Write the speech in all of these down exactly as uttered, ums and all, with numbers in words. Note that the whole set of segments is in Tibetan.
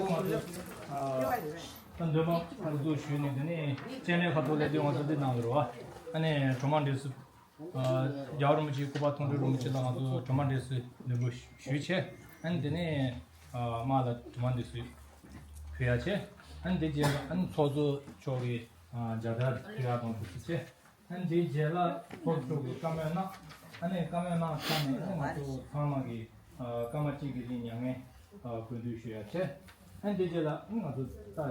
ང་ཚོ་ཨ་འདོན་པ་ཁ་ཐུག་ཞུས་ནས། དེ་ནས་སྤྱན་རས་ཁ་ཐུག་ལས་དུས་ང་ཚོ་འདི་གནང་ཡོད་རེད་བ། ཨ་ནི་གྲོགས་མ་འདྲེས་སུ། ཨ་རྒྱལ་བ་རིན་པོ་ཆེའི་སྐུ་པར་མཐོང་གྲོལ་རིན་པོ་ཆེ་ལ་ང་ཚོ་གྲོགས་མ་འདྲེས་སུ་འདོན་པ་ཞུས་བྱས། ཨ་ནི་དེ་ནས་ཨ་དམག་ལ་གྲོགས་མ་འདྲེས་སུ་ཕུལ་ཡ་བྱས། ཨ་ནི་དེ་རྗེས་ཨ་ནི་ཚོགས་གཙོ་མཆོག་གིས་ཨ་མཇལ་དར་ཕུལ་ཡ་དང་དེ་ཚོ་བྱས། ཨ་ནི་དེའི་རྗེས་ལ་ཚོགས་གཙོ་མཆོག་གིས་བཀའ་མོལ་གནང་། ཨ་ནི་བཀའ་མོལ་གནང་ཚར་ནས་ཨ་ནི་ང་ཚོ་ཚང་མ་གིས་ཨ་སྐར་མ་གཅིག་གི་རིང་མྱ་ངན་ཨ་གུས་འདུད་ཞུ་ཡ་བྱས། ཨ་ནི་དེའི་རྗེས་ལ་ཨ་ནི་ང་ཚོ་ད་ཨ་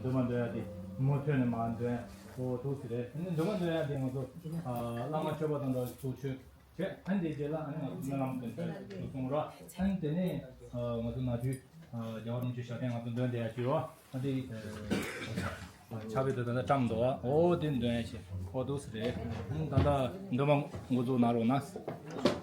འདོན་པ་འདོན་ཡ་དེ་མུ་མཐུད་ནས་མར་འདོན་ཡ་འོ་འདུག་ཟེར་རེད། ཨ་ནི་འདོན་པ་འདོན་ཡ་དེ་ང་ཚོ་ཨ་བླ་མ་མཆོད་པ་དང་འདྲ་བའི་ཚོགས་མཆོད་བྱས། ཨ་ནི་དེའི་རྗེས་ལ་ཨ་ནི་ང་ཚོ་སྨོན་ལམ་འདོན་ཆ་དུ་སོང་ར། ཨ་ནི་དེ་ནས་ཨ་ང་ཚོ་ན་དུས་ཨ་རྒྱལ་བ་རིན་པོ་ཆེ་ཞབས་བརྟན་ང་ཚོ་འདོན་བསྡད་ཡ་བྱས་ར། ཨ་དེ་ཕྱག་དཔེ་དེ་ད་ལྟ་བཀྲམ་འདུག་བ། འོ་དེ་འདོན་ཡ་བྱས། འོ་འདུག་ཟེར་རེད། ཨ་ནི་ད་ལྟ་འདོན་པ་འགོ་འཛུགས་གནང་རོགས་གནང་།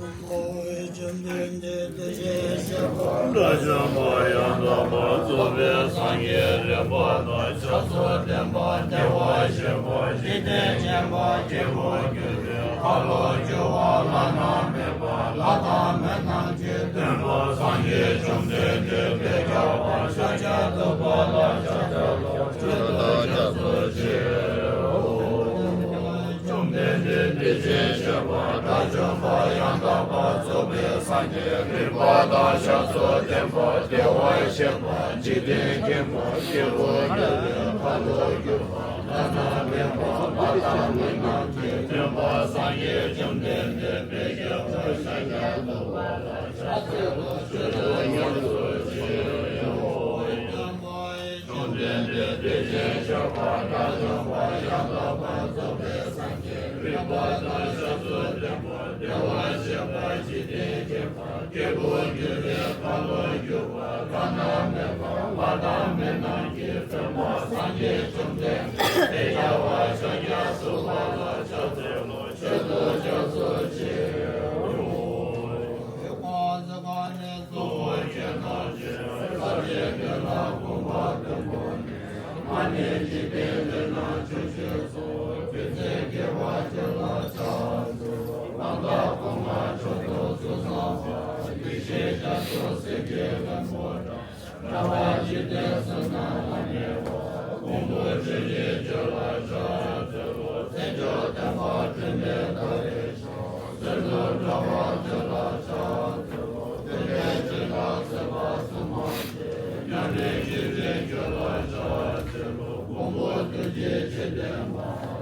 བཅོམ་ལྡན་འདས་དེ་བཞིན་གཤེགས་པ་དགྲ་བཅོམ་པ་ཡང་དག་པར་རྫོགས་པའི་སངས་རྒྱས་རིག་པ་དང་ཞབས་སུ་ལྡན་པ། བདེ་བར་གཤེགས་པ། འཇིག་རྟེན་མཁྱེན་པ། སྐྱེས་བུ་འདུལ་བའི་ཁ་ལོ་སྒྱུར་བ། བླ་ན་མེད་པ། བླ་དང་མི་རྣམས་ཀྱི་སྟོན་པ། སངས་རྒྱས་བཅོམ་ལྡན་འདས་དཔེ་བརྒྱ་པ་ཤཱཀྱ་ཐུབ་པ་ལ་ཕྱག་འཚལ་ལོ། མཆོད་དོ་སྐྱབས་སུ་མཆིའོ། བཅོམ་ལྡན་འདས་དེ་བཞིན་གཤེགས་པ་དགྲ་བཅོམ་པ་ཡང་དག་པར་རྫོགས་པའི་སངས་རྒྱས་རིག་པ་དང་ཞབས་སུ་ལྡན་པ། བདེ་བར་གཤེགས་པ། འཇིག་རྟེན་མཁྱེན་པ། སྐྱེས་བུ་འདུལ་བའི་ཁ་ལོ་སྒྱུར་བ། བླ་ན་མེད་པ། བླ་དང་མི་རྣམས་ཀྱི་སྟོན་པ། སངས་རྒྱས་བཅོམ་ལྡན་འདས་དཔེ་བརྒྱ་པ་ཤཱཀྱ་ཐུབ་པ་ལ་ཕྱག་འཚལ་ལོ། མཆོད་དོ་སྐྱབས་སུ་མཆིའོ། གཙོ་བོ་ཆེ་རྣམས་ཀྱི། ས་གཞི་དེ་ལ་གོམ་པ་བདུན་བོར་ནས། ཨ་ནི་འཇིག་རྟེན་འདི་ན་ཆོས་སྤྱོད་སོགས། རྒྱུ་མཚན་དགེ་བ་བཅུ་ལ་ཕྱག་འཚལ་ལོ། རྣམ་དག་གོང་མ་མཆོག་ཏུ་གསོལ་བསམ་པ། ཡེ་ཤེས་རྒྱ་མཚོ་སེང་གེ་ལྷུན་པོ་འདྲ། འདྲ་བ་འཇིག་རྟེན་གསུམ་ན་མ་མྱོང་བ། ཕུང་པོ་ཆོས་ཀྱི་རྒྱུ་ལ་ཕྱག་འཚལ་ལོ། རྩེ་འཇོ་སྟོན་པ་སྤྲིན་པའི་ཟླ་བའི་ཞལ། བརྩོན་འགྲུས་འདྲ་བ་བཅུ་ལ་ཕྱག་འཚལ་ལོ། རྟེན་འབྲེལ་ཅན་དང་བརྩེ་བ་གསུམ་མ་ཆད། མཉམ་མེད་རྒྱུད་པའི་རྒྱུ་ལ་ཕྱག་འཚལ་ལོ། མགོན་པོ་ཐུགས་རྗེ་ཆེ་ལྡན་པ།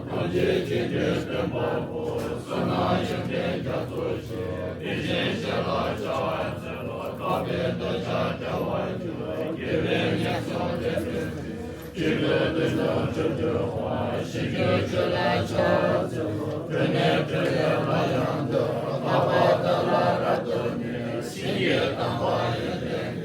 ཐམས་ཅད་མཁྱེན་པའི་སྟོན་པ་པོ། བསོད་ནམས་ཡོན་ཏན་རྒྱ་མཚོ་ཆེ། དེ་བཞིན་གཤེགས་ལ་ཕྱག་འཚལ་ལོ། དག་པའི་གདུལ་བྱ་བདེ་བར་གྱུར། དགེ་བའི་ཉེས་སྐྱོན་དེ་ལས་འདས། སྐྱེ་འགྲོ་དོན་དུ་སྤྱོད་གྱུར་པ། ཞི་ཁྲོའི་ཆོས་ལ་ཕྱག་འཚལ་ལོ། ཕྲིན་ལས་ཕྲིན་ལས་ལ་ཡང་འདུད། ལྷག་པར་བདག་ལ་རབ་གཏུགས་ནས། ཞིང་གི་དམ་པ་ཡོན་ཏན་ལྡན།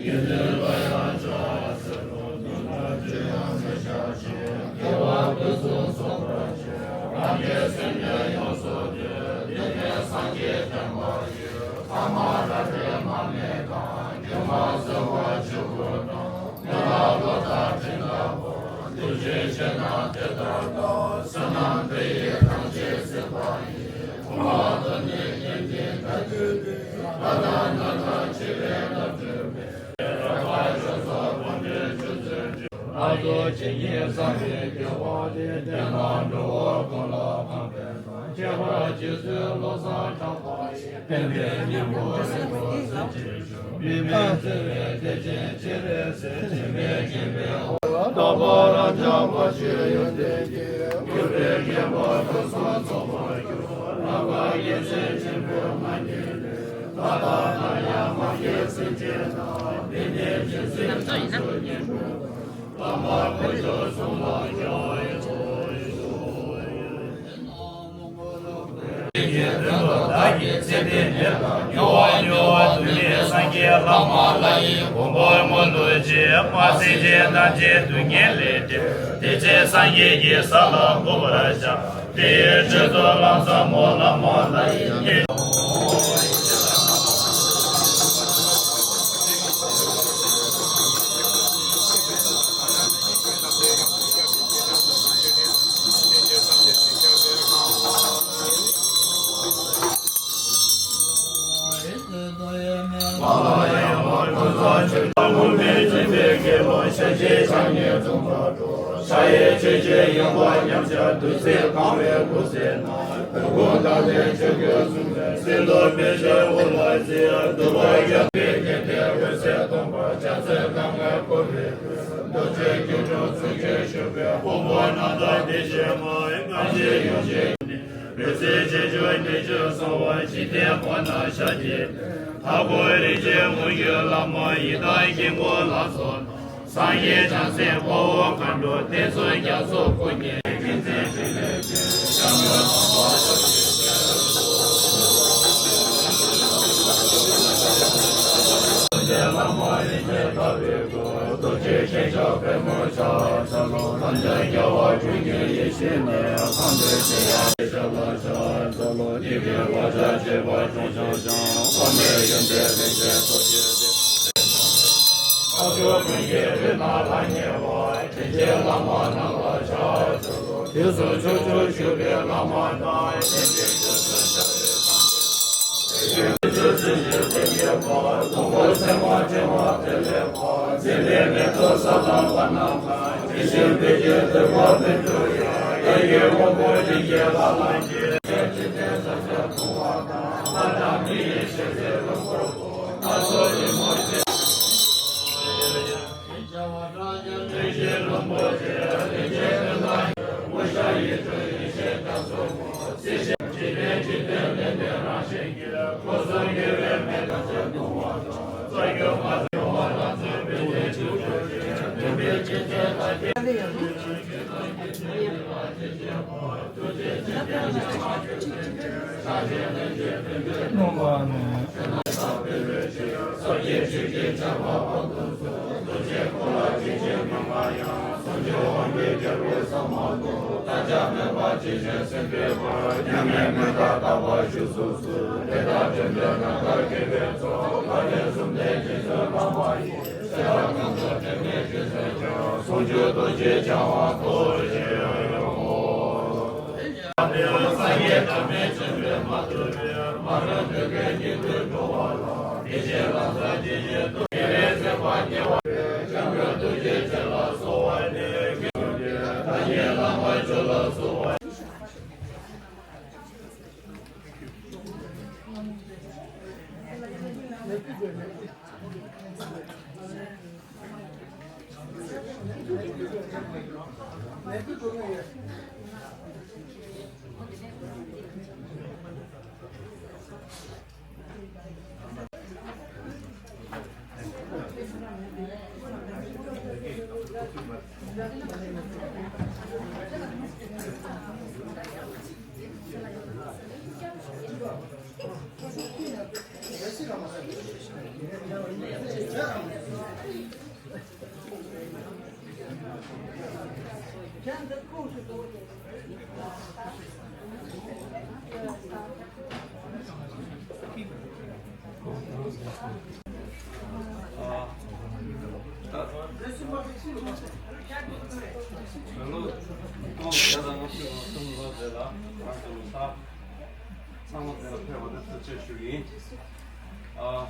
དགེ་འདུན་ལ་ཡང་ཕྱག་འཚལ་ལོ། སྡུག་བསྔལ་ཅི་ཡང་མི་བྱ་ཞིང་། དགེ་བ་ཕུན་སུམ་ཚོགས་པར་སྤྱད། རང་གི་སེམས་ནི་ཡོངས་སུ་འདུལ། འདི་ནི་སངས་རྒྱས་བསྟན་པ་ཡིན། ཐ་མ་རབ་རིབ་མར་མེ་དང་། སྒྱུ་མ་བསིལ་བ་ཆུ་བུར་དང་། མེ་ལྷ་ཀླུ་དང་སྤྲིན་དང་པོ། ཐུགས་རྗེ་ཆེ་རྣམས་དེ་ལྟར་བལྟ། བསོད་ནམས་འདི་ཡིས་ཐམས་ཅད་གཟིགས་པ་ཉིད། གོང་དུ་ནི་དགེ་འདུན་གྱི་ལྟ་གྲུབ་སྟེ། ལྷ་དང་མི་དང་བྱེ་བའི་བླ་སྤྲུལ་པས། རབ་དཀར་ཕྱོགས་སུ་བོད་འདྲེན་བྱོན་ཚུལ་བརྗོད། ལྷ་ཚོགས་ཇི་སྙེད་བསམ་པའི་དགེ་བ་དེ། དེ་རྣམས་འགྲོ་བ་ཀུན་ལ་ཕན་པའི་ཁྱད་པར་རྗེ་བཙུན་བློ་བཟང་གྲགས་པ་ཡི། བསྟན་པའི་སྙིང་པོ་རིན་པོ་ཆེ་ཆུ་མི་མེད་བརྩེ་བའི་གཏེར་ཆེན་སྤྱན་རས་གཟིགས། འཇིགས་མེད་མཁྱེན་པའི་དབང་ཐོབ་པ་རབ་འབྱམས་པ་ཆེ་ཡོན་ཏན་གྱིས། གུས་པས་བསྙེན་པར་ཕུན་སུམ་ཚོགས་པར་གྱུར། རབ་དཀར་རྒྱལ་མཚན་ཆེན་པོའི་ངང་ཉིད་ནས། ལྷ་དང་ལྷ་ཡང་མ་སྐྱེས་སེམས་ཅན་རྣམས། འདི་ནས་རྗེ་བཙུན་ཐམས་ཅད་མཁྱེན་པའི། བླ་མ་དཀོན་མཆོག་གསུམ་ལ་ཕྱག་འཚལ་ལོ། ཡིད་ཀྱི་དོན་དུ་བདག་གིས་ཚེ་འདི་ནས། མྱུར་བ་མྱུར་བ་དུས་ནས་སངས་རྒྱས་བླ་མ་ལྷ་ཡི་གོ་འཕང་མངོན་དུ་བྱེད། མ་སྲིད་རྗེ་ཐམས་ཅད་སྡུག་བསྔལ་ལས་བསྒྲལ། དེ་ཚེ་སངས་རྒྱས་ཀྱི་ས་ལ་འགོད་པར་བྱ། དེའི་ཁྲོད་དུ་ལམ་ཟབ་མོ་བླ་མ་ལྷ་ཡི་གནས། ཆོས་དང་མུན་པའི་འཇིགས་པའི་དགེ་སློང་ཤཱཀྱའི་ཕྱག་གཉིས་འཛུམ་པར་འགྲོ། ཕྱག་གཡས་ཆོས་ཀྱི་ཡུམ་བ་མཉམ་གཞག་བདུད་རྩིས་གང་བའི་སྐུ་ཚེ་ན། སྐུ་དགུང་དག་ལྡན་ཆོས་ཀྱི་གཟུངས་ལས། སྲིད་མདོ་སྤེལ་ཕྱིར་དབུ་ལ་བརྩེ། འདུལ་བ་རྒྱས་པའི་རྒྱལ་མཚན་འོད་ཟེར་སྟོང་པར། ཕྱག་འཚལ་གང་གཱས་བསྐོར་བའི་རྡོ་རྗེ་སྐྱིལ་ཀྲུང་གཙུག་གི་ཞབས་པད་ཕུང་པོ་རྣམ་དག་བདེ་གཤེགས་མ། སྔར་བཞིན་ཡོངས་བཞེས་ནས། རོལ་རྩེད་ཆེ་ཆུང་ནས་ཅིག་གསོལ་བ་འཇིག་རྟེན་ཁོ་ན་ཤཱཀྱའི་ལྷ། ལྷ་སྐུ་རིན་ཆེན་དངོས་ཀྱི་བླ་མ་ཡི་དམ་དཀྱིལ་འཁོར་ལ་སོགས་པ། སངས་རྒྱས་བྱང་སེམས་དཔའ་བོ་མཁའ་འགྲོ་བསྟན་སྲུང་རྒྱ་མཚོ་སྐུ་བརྙེས། ཀུན་མཁྱེན་ཕྲིན་ལས་ཀྱི་ཞབས་ཡོན་ཐོབ་པར་ཤོག་ཅིག་རྡོ་རྗེ་ཞིང་གཤེགས་པདྨོ་ཕྱག་འཚལ་ལོ། རབ་འབྱམས་རྒྱལ་བ་དྲུག་གི་ཡེ་ཤེས་ནི། གང་འདུལ་ཚེ་ཡང་ཞབས་ལ་ཕྱག་འཚལ་ལོ། ཉིད་ཀྱི་གོ་ཆ་བཞི་པ་ཕྱོགས་བཅུར་སྦྱངས། འོག་མིན་ཡོན་ཏན་རིན་ཆེན་ཐོག་ཆེན་ཏེ། འཕགས་མཆོག་ཀུན་གྱི་རིགས་རྣམས་ལ་ཉེ་བ། དྲིན་ཅན་བླ་མ་རྣམས་ལ་ཕྱག་འཚལ་ལོ། དུས་གསུམ་ཕྱོགས་བཅུར་བཞུགས་པའི་བླ་མ་དང་། དེང་ཕྱིན་དུས་གསུམ་འཆར་བའི་སངས་རྒྱས། དེ་བཞིན་དུ་ཆོས་ཀྱི་སེམས་བསྐྱེད་པ། དང་པོ་ཚད་མ་དྲི་བ་དེ་ལས་པ། འཛིན་པའི་མེ་ཏོག་ས་དང་པ་རྣམས་ཀྱང་། དེ་བཞིན་བོད་ཀྱི་ཐེག་པ་བོན་སྒྲུབ་ཡང་། དེ་ཡི་དབང་པོ་རིགས་བརྒྱའི་ལྷ་རྣམས་ཀྱིས། ཡེ་ཤེས་ཀྱི་ཚོགས་ཀྱིས་གང་བ་དང་། ལྷ་དང་མི་ཡི་ཞལ་གཟིགས་ལྷུན་པོར་གོ། ལྷ་ཚོགས་རིན་པོ་ཆེ། ཚང་མ་དེ་ལ་ཕེབས་པ་དེ་ཐུགས་རྗེ་ཆེ་ཞུ་ཡིན། ཨ།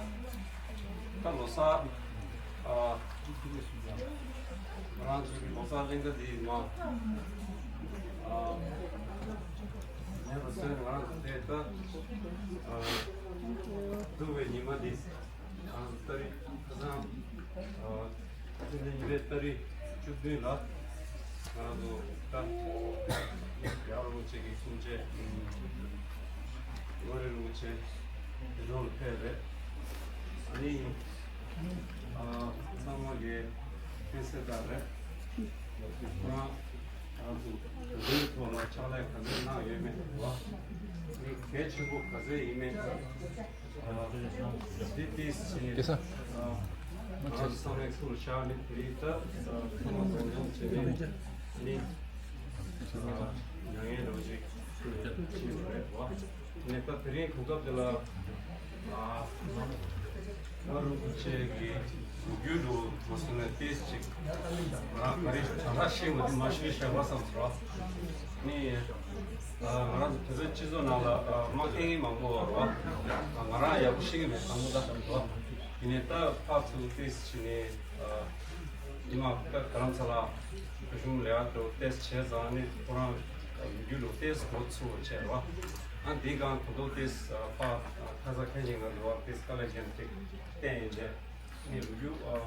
ད་ལོ་གསར། ཨ། ང་རང་ཚོའི་ལོ་གསར་གླེང་ག་འདི་ཡིན་མ། ཨ། ངས་ལོ་གསར་ང་རང་ཚོ་དེ་ད། ཨ། སྡུག་པའི་ཉི་མ་འདི། ང་རང་ཚོ་ཏ་རིག་ཁ་སང་། ཨ། ཕྱི་ཚེས་ཉི་མའི་ཏ་རིག་བཅུ་བདུན་ལ་ང་རང་ཚོ་ད་རྒྱལ་བ་རིན་པོ་ཆེ་གི་གསུང་ཆོས་ལོ་རེ་རིན་པོ་ཆེ་འདི་ནང་ལ་ཕེབས་རེད། ཨ་ནི་ཨ་ཚང་མ་གི་ཕན་སེམས་དག་རེད། ཁོ་རང་ང་ཚོ་བོད་དོན་ཐོག་ལ་ཕྱག་ལས་ག་ཚོད་གནང་ཡོད་མེད་བ། ཨ་ནི་གལ་ཆེན་པོ་ག་ཚོད་ཡིན་མེད། ཨ་འདི་ཏིས་ཅི་ནི་ཨ་ང་ཚོ་ཚང་མའི་ཐུགས་ལ་བཞག་ནས་དེ་རིང་ད་ཨ་ཚང་མ་འཛོམས་འཛོམས་བྱས་ནས་ནི་ཨ་མྱ་ངན་རེ་བ་ཅིག་ཞུ་བྱས་ཡོད་རེད་བ། ནས་ད་དེ་རིང་གོ་སྐབས་འདི་ལ་ཨ་རྒྱལ་བ་རིན་པོ་ཆེ་གི་ལོ་རྒྱུས་འདྲ་བོ་མ་སོང་ན་ཏིས་ཅིག་ང་རང་ག་རེ་དྲང་དྲག་ཤེས་མ་ཐུབ་མ་ཤེས་བཤད་པ་བསམ་སོང་། ནི་ཨ་ང་རང་ཚོ་བོད་པའི་སྤྱི་ཚོགས་ནང་ལ་ཨ་མ་མཁྱེན་མཁན་མང་པོ་ཡོད་རེད་བ། ང་རང་ཡག་པོ་ཤེས་ཀྱི་མེད་དང་པོ་ད་རེད་བ། ཡིན་ནའི་ད་ཕར་ཚུར་ཏོག་ཙམ་བྱས་ནས་ཨ་ཉི་མ་ད་རྡ་རམ་ས་ལ་བོད་གཞུང་ལས་ཀ་འགྲོ་ཏོག་ཙམ་བྱས་ཙང་ནི་ཁོ་རང་ལོ་རྒྱུས་ལ་ཏོག་ཙམ་མགོ་ཚོས་བྱས་ར། ཨ་འདི་གང་ད་དུང་ཏོག་ཙམ་ཕར་ཁ་ས་ཁ་ཉིན་ག་འགྲོ་བ་ཏོག་ཙམ་དཀའ་ལས་བརྒྱབ་ནས་བལྟས་ཡིན་ཏེ། ངས་ལོ་རྒྱུས་ཨ་